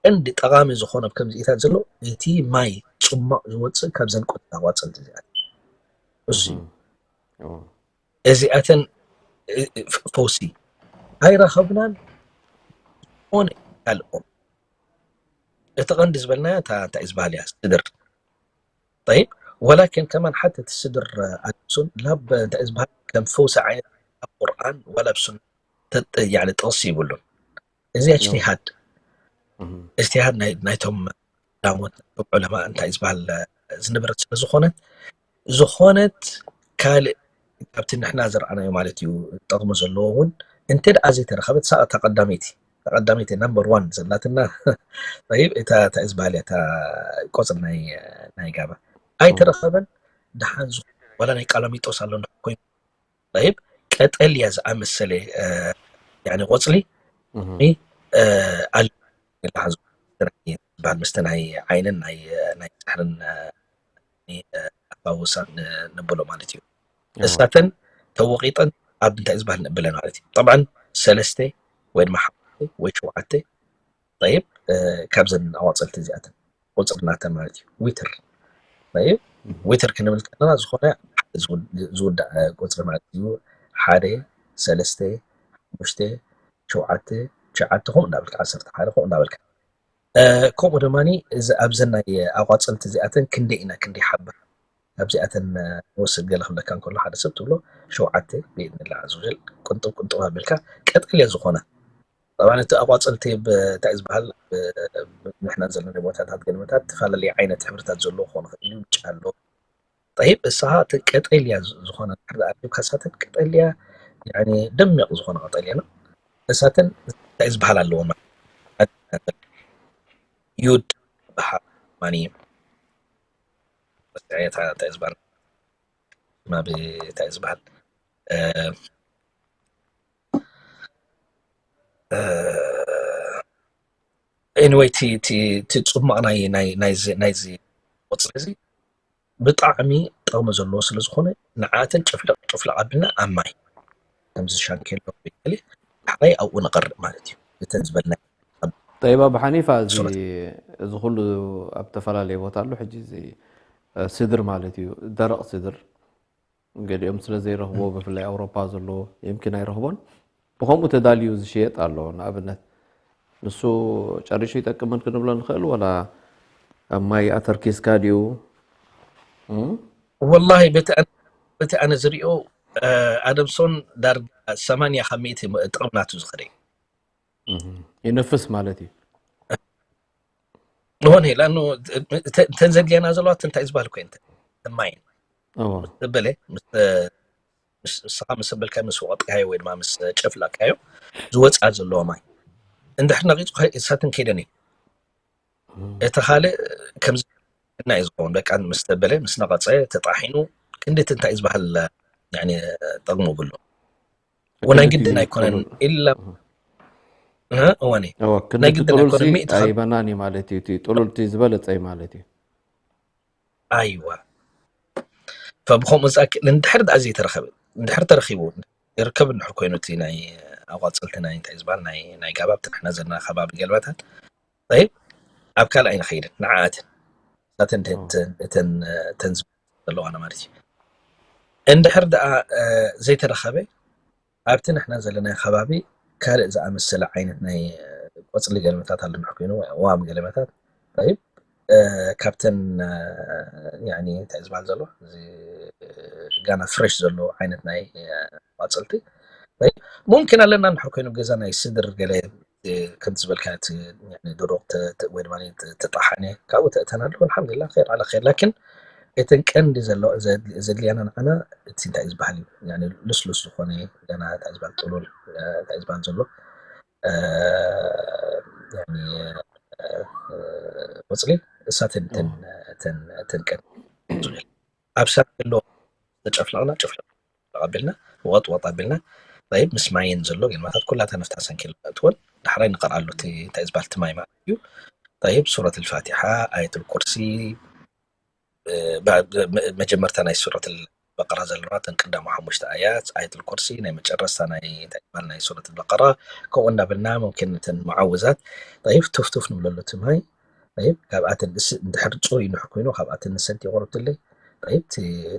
ቀንዲ ጠቓሚ ዝኾነ ኣብ ከምዚኢታት ዘሎ እቲ ማይ ጽሟቕ ዝወጽእ ካብዘን ቆጽላ ኣቋጽልቲ እዚኣት እሱ እዩ። እዚኣተን ፈውሲ ኣይረኸብናን። ዝኾነ ካልኦም እቲ ቀንዲ ዝበልናዮ እንታይ ዝበሃል እያ ስድር። طيب ولكن كمان حتى እቲ ስድር ኣድሱን ላብ እንታይ ዝበሃል ከም ፈውሲ ዓይነት ኣብ ቁርኣን ወላ ኣብ ሱና ጥቕሲ ይብሉን። እዚ እጅቲሃድ እጅቲሃድ ናይቶም ዳሞት ዑለማ እንታይ ዝበሃል ዝንብረት ስለ ዝኾነት ዝኾነት ካልእ ካብቲ ንሕና ዝረኣናዮ ማለት እዩ ጠቕሚ ዘለዎ እውን እንተ ደኣ ዘይተረኸበት ሳቕ ተቐዳመይቲ ተቐዳመይቲ ነምበር ዋን ዘላትና ይብ እታ እንታይ ዝበሃል እታ ቆፅሪ ናይ ናይ ጋባ ኣይተረኸበን። ደሓን ዝኾነ ዋላ ናይ ቃላሚጦስ ኣሎ ኮይኑ ይብ ቀጠልያ ዝኣመሰለ ቆፅሊ ኣለ ዝበሃል ምስቲ ናይ ዓይንን ናይ ስሕርን ኣፋውሳን ንብሎ ማለት እዩ። እሳተን ተወቂጠን ኣብ እንታይ ዝበሃል ንብለን ማለት እዩ። ጠብዓን ሰለስተ ወይ ድማ ሓሙሽተ ወይ ሸውዓተ ይብ ካብዘን ኣዋፅልቲ እዚኣተን ቁፅሪ ናተን ማለት እዩ። ዊትር ይብ ዊትር ክንብል ከለና ዝኾነ ዝውዳእ ቁፅሪ ማለት እዩ። ሓደ ሰለስተ ሓሙሽተ ሸውዓተ ትሽዓተ ከምኡ እንዳበልካ ዓሰርተ ሓደ ከምኡ እንዳበልካ ከምኡ ድማ ኣብዚ ናይ ኣቋፅልቲ እዚኣተን ክንደይ ኢና ክንደይ ሓባ ካብዚኣተን ንወስድ ገለ ክብለካ እንከሎ ሓደ ሰብ ትብሎ ሸውዓተ ብኢድንላ ዓዘ ወጀል ቅንጥብ ቅንጥብ ኣቢልካ ቀጠልያ ዝኾነ ጠብዓን እቲ ኣቋፅልቲ እንታይ ዝበሃል ንሕና ዘለና ቦታታት ገለመታት ዝተፈላለዩ ዓይነት ሕብርታት ዘለዎ ክኾኑ ክእል እዩ። ብጫ ኣሎ ጠይብ እሳኻ እቲ ቀጠልያ ዝኾነ ድሕር ኣቢብካ እሳተን ቀጠልያ ደሚቕ ዝኾነ ቀጠልያ ነው። እሳተን እንታይ ዝበሃል ኣለዎ ዩድ በሃል ማኒ እንታይ ዝበሃል ናብ እንታይ ዝበሃል ኤኒወይ እቲ ፅማቕ ናይዚ ቆፅሊ እዚ ብጣዕሚ ጥቕሚ ዘለዎ ስለ ዝኾነ ንዓተን ጭፍለቕ ጭፍለቕ ኣቢልና ኣብ ማይ ከምዚ ሻንኬሎ ገለ ዳሕራይ ኣብኡ ነቐርእ ማለት እዩ። እተን ዝበልና ጠይባ ብሓኒፋ እዚ ኩሉ ኣብ ተፈላለየ ቦታ ኣሎ። ሕጂ እዚ ስድር ማለት እዩ ደረቕ ስድር ገሊኦም ስለ ዘይረኽብዎ ብፍላይ ኣውሮፓ ዘለዎ የምኪን ኣይረኽቦን። ብኸምኡ ተዳልዩ ዝሽየጥ ኣሎ። ንኣብነት ንሱ ጨሪሹ ይጠቅምን ክንብሎ ንኽእል ወላ ኣብ ማይ ኣተርኪስካ ድዩ? ወላሂ በቲ ኣነ ዝሪኦ ኣደምሶን ዳርጋ ሰማንያ ካብ ሚእቲ ጥቕሚ ናቱ ዝኸደ ይነፍስ ማለት እዩ። ንሆነ ላኑ እተን ዘድልየና ዘለዋ እንታይ ዝበሃል ኮ ማይ በለ ንስኻ ምስ በልካ ምስ ወቐጥካዮ ወይ ድማ ምስ ጨፍለቅካዮ ዝወፅኣ ዘለዋ ማይ እንድሕር ነቂፁ እሳትን ከይደን እዩ። እቲ ካልእ ከምዚ ናይ ዝኸውን በቃ ምስ ተበለ ምስ ነቐፀ ተጣሒኑ ክንድቲ እንታይ ዝበሃል ጠቕሙ ብሎ ወናይ ግድን ኣይኮነን ኢላ እወኒ ናይ ግድን ኣይኮነን ሚእቲ ኣይበናን እዩ ማለት እዩ። ጥሉል እቲ ዝበለፀ እዩ ማለት እዩ። ኣይዋ ፈብኸምኡ ዝኣክል እንድሕር ደኣ ዘይተረኸበ እንድሕር ተረኺቡ ይርከብ እንድሕር ኮይኑ እቲ ናይ ኣቋፅልቲ ናይ እንታይ ዝበሃል ናይ ናይ ጋባብ ትንሕና ዘለና ከባቢ ገልባታት ይብ ኣብ ካልኣይ ንኸይድን ንዓኣትን እተን ዘለዋና ማለት እዩ። እንድሕር ደኣ ዘይተረኸበ ኣብቲ ንሕና ዘለና ከባቢ ካልእ ዝኣመሰለ ዓይነት ናይ ቆፅሊ ገልመታት ኣሎ ኮይኑ ዋም ገለመታት ይብ ካብተን እንታይ ዝበሃል ዘሎ ጋና ፍሬሽ ዘሎ ዓይነት ናይ ቆፅልቲ ሙምኪን ኣለና እንድሕር ኮይኑ ገዛ ናይ ስድር ገለ ከምቲ ዝበልካ ድሮ ወይ ድማ ተጣሓነ ካብኡ ተእተና ኣለዎ ኣልሓምዱላ ር ዓላ ር ላኪን እተን ቀንዲ ዘሎ ዘድልያና ንዓና እቲ እንታይ ዝበሃል እዩ ልስሉስ ዝኾነ ገና እንታይ ዝበሃል ጥሉል እንታይ ዝበሃል ዘሎ ቆፅሊ እሳተን ተን ቀንዲ ዝብል ኣብ ሳት ዘሎ ተጨፍለቕና ጨፍለቕ ኣቢልና ወጥ ወጥ ኣቢልና ይብ ምስ ማይን ዘሎ ገልማታት ኩላታ ነፍታ ሰንኪል እትወን ዳሕራይ ንቀርኣሉ እንታይ ዝበሃል እቲ ማይ ማለት እዩ። ይብ ሱረት ልፋቲሓ ኣየት ልኩርሲ መጀመርታ ናይ ሱረት በቀራ ዘለና እተን ቀዳሞ ሓሙሽተ ኣያት ኣየት ልኮርሲ ናይ መጨረስታ ናይ እንታይ ይባል ናይ ሱረት በቀራ ከምኡ እንዳበልና ምምክን ነተን መዓውዛት ጠይብ ቱፍቱፍ ንብለሉ እቲ ማይ ጠይብ ካብኣተን ንስ እንድሕር ፅሩይ ንሕ ኮይኑ ካብኣተን ንሰንቲ ይቆርብትለይ ጠይብ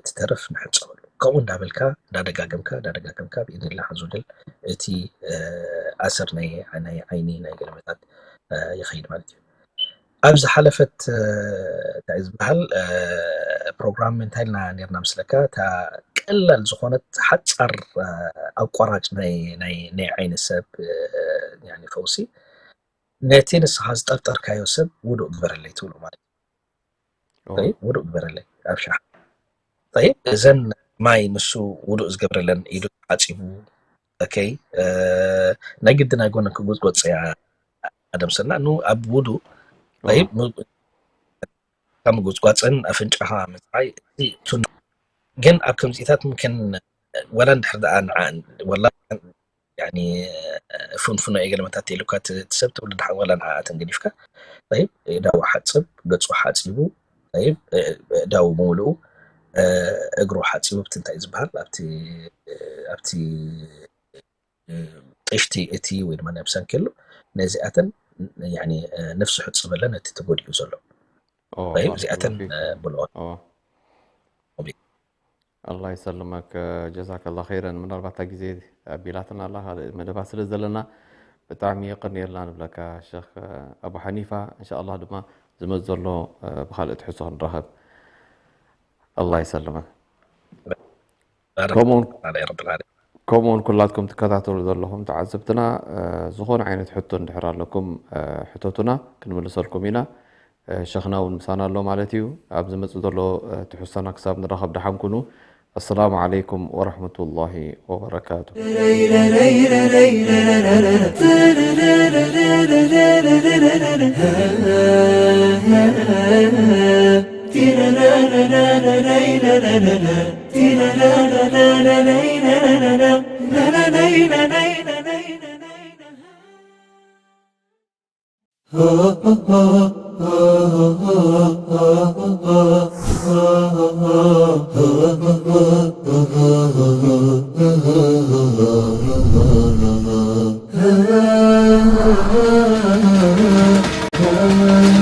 ትተርፍ ንሕፀበሉ ከምኡ እንዳበልካ እንዳደጋገምካ እንዳደጋገምካ ብኢድላ ሓዙድል እቲ ኣሰር ናይ ናይ ዓይኒ ናይ ገለመታት ይኸይድ ማለት እዩ ኣብ ዝሓለፈት እንታይ ዝበሃል ፕሮግራም እንታይ ኢልና ነርና ምስለካ እታ ቀላል ዝኾነት ሓፃር ኣቋራጭ ናይ ናይ ናይ ዓይኒ ሰብ ፈውሲ ነቲ ንስኻ ዝጠርጠርካዮ ሰብ ውዱእ ግበረለይ ትብሎ ማለት እዩ። ውዱእ ግበረለይ ኣብ ሻሕ እዘን ማይ ንሱ ውዱእ ዝገብረለን ኢዱ ተሓፂቡ ኦኬ ናይ ግዲ ናይ ጎነን ክጉፅጎፅ እያ ኣደምሰና ኑ ኣብ ውዱ ካብ ምጉፅጓፅን ኣፍንጫኻ ምፅዓይ እቲ ሱና ግን ኣብ ከምዚኢታት ምክን ወላ እንድሕር ደኣ ንዓ ወላ ያኒ ፍንፍኖ እየ ገለመታት ኢልኳ እቲ ሰብ ትብሉ ድሓን ወላ ንዓኣተን ገዲፍካ ዳው ሓፅብ ገፁ ሓፂቡ ዳው ብምልኡ እግሩ ሓፂቡ ብቲ እንታይ ዝበሃል ኣብቲ ኣብቲ ጥሽቲ እቲ ወይ ድማ ናይ ብሰንኪ ኣሎ ነዚኣተን ነፍሲ ሕፅበለን እቲ ተጎዲኡ ዘሎ እዚኣተን ብልኦ ኣላ ይሰልመክ ጀዛከላ ኸይረን ምናልባት እታ ግዜ ኣቢላትና ኣላ ካልእ መደባት ስለ ዘለና ብጣዕሚ የቀንየልና ንብለካ ሸክ ኣቡ ሓኒፋ እንሻ ኣላ ድማ ዝመፅ ዘሎ ብካልእ ትሕሶ ክንራኸብ ኣላ ይሰልመክ ከምኡውን ኩላትኩም ትከታተሉ ዘለኹም ተዓዘብትና ዝኾነ ዓይነት ሕቶ እንድሕር ኣለኩም ሕተቱና ክንምልሰልኩም ኢና ሸኽና እውን ምሳና ኣሎ ማለት እዩ ኣብ ዝመፅእ ዘሎ ትሕዝቶና ክሳብ ንራኸብ ደሓን ኩኑ السلام عليكم ورحمة الله وبركاته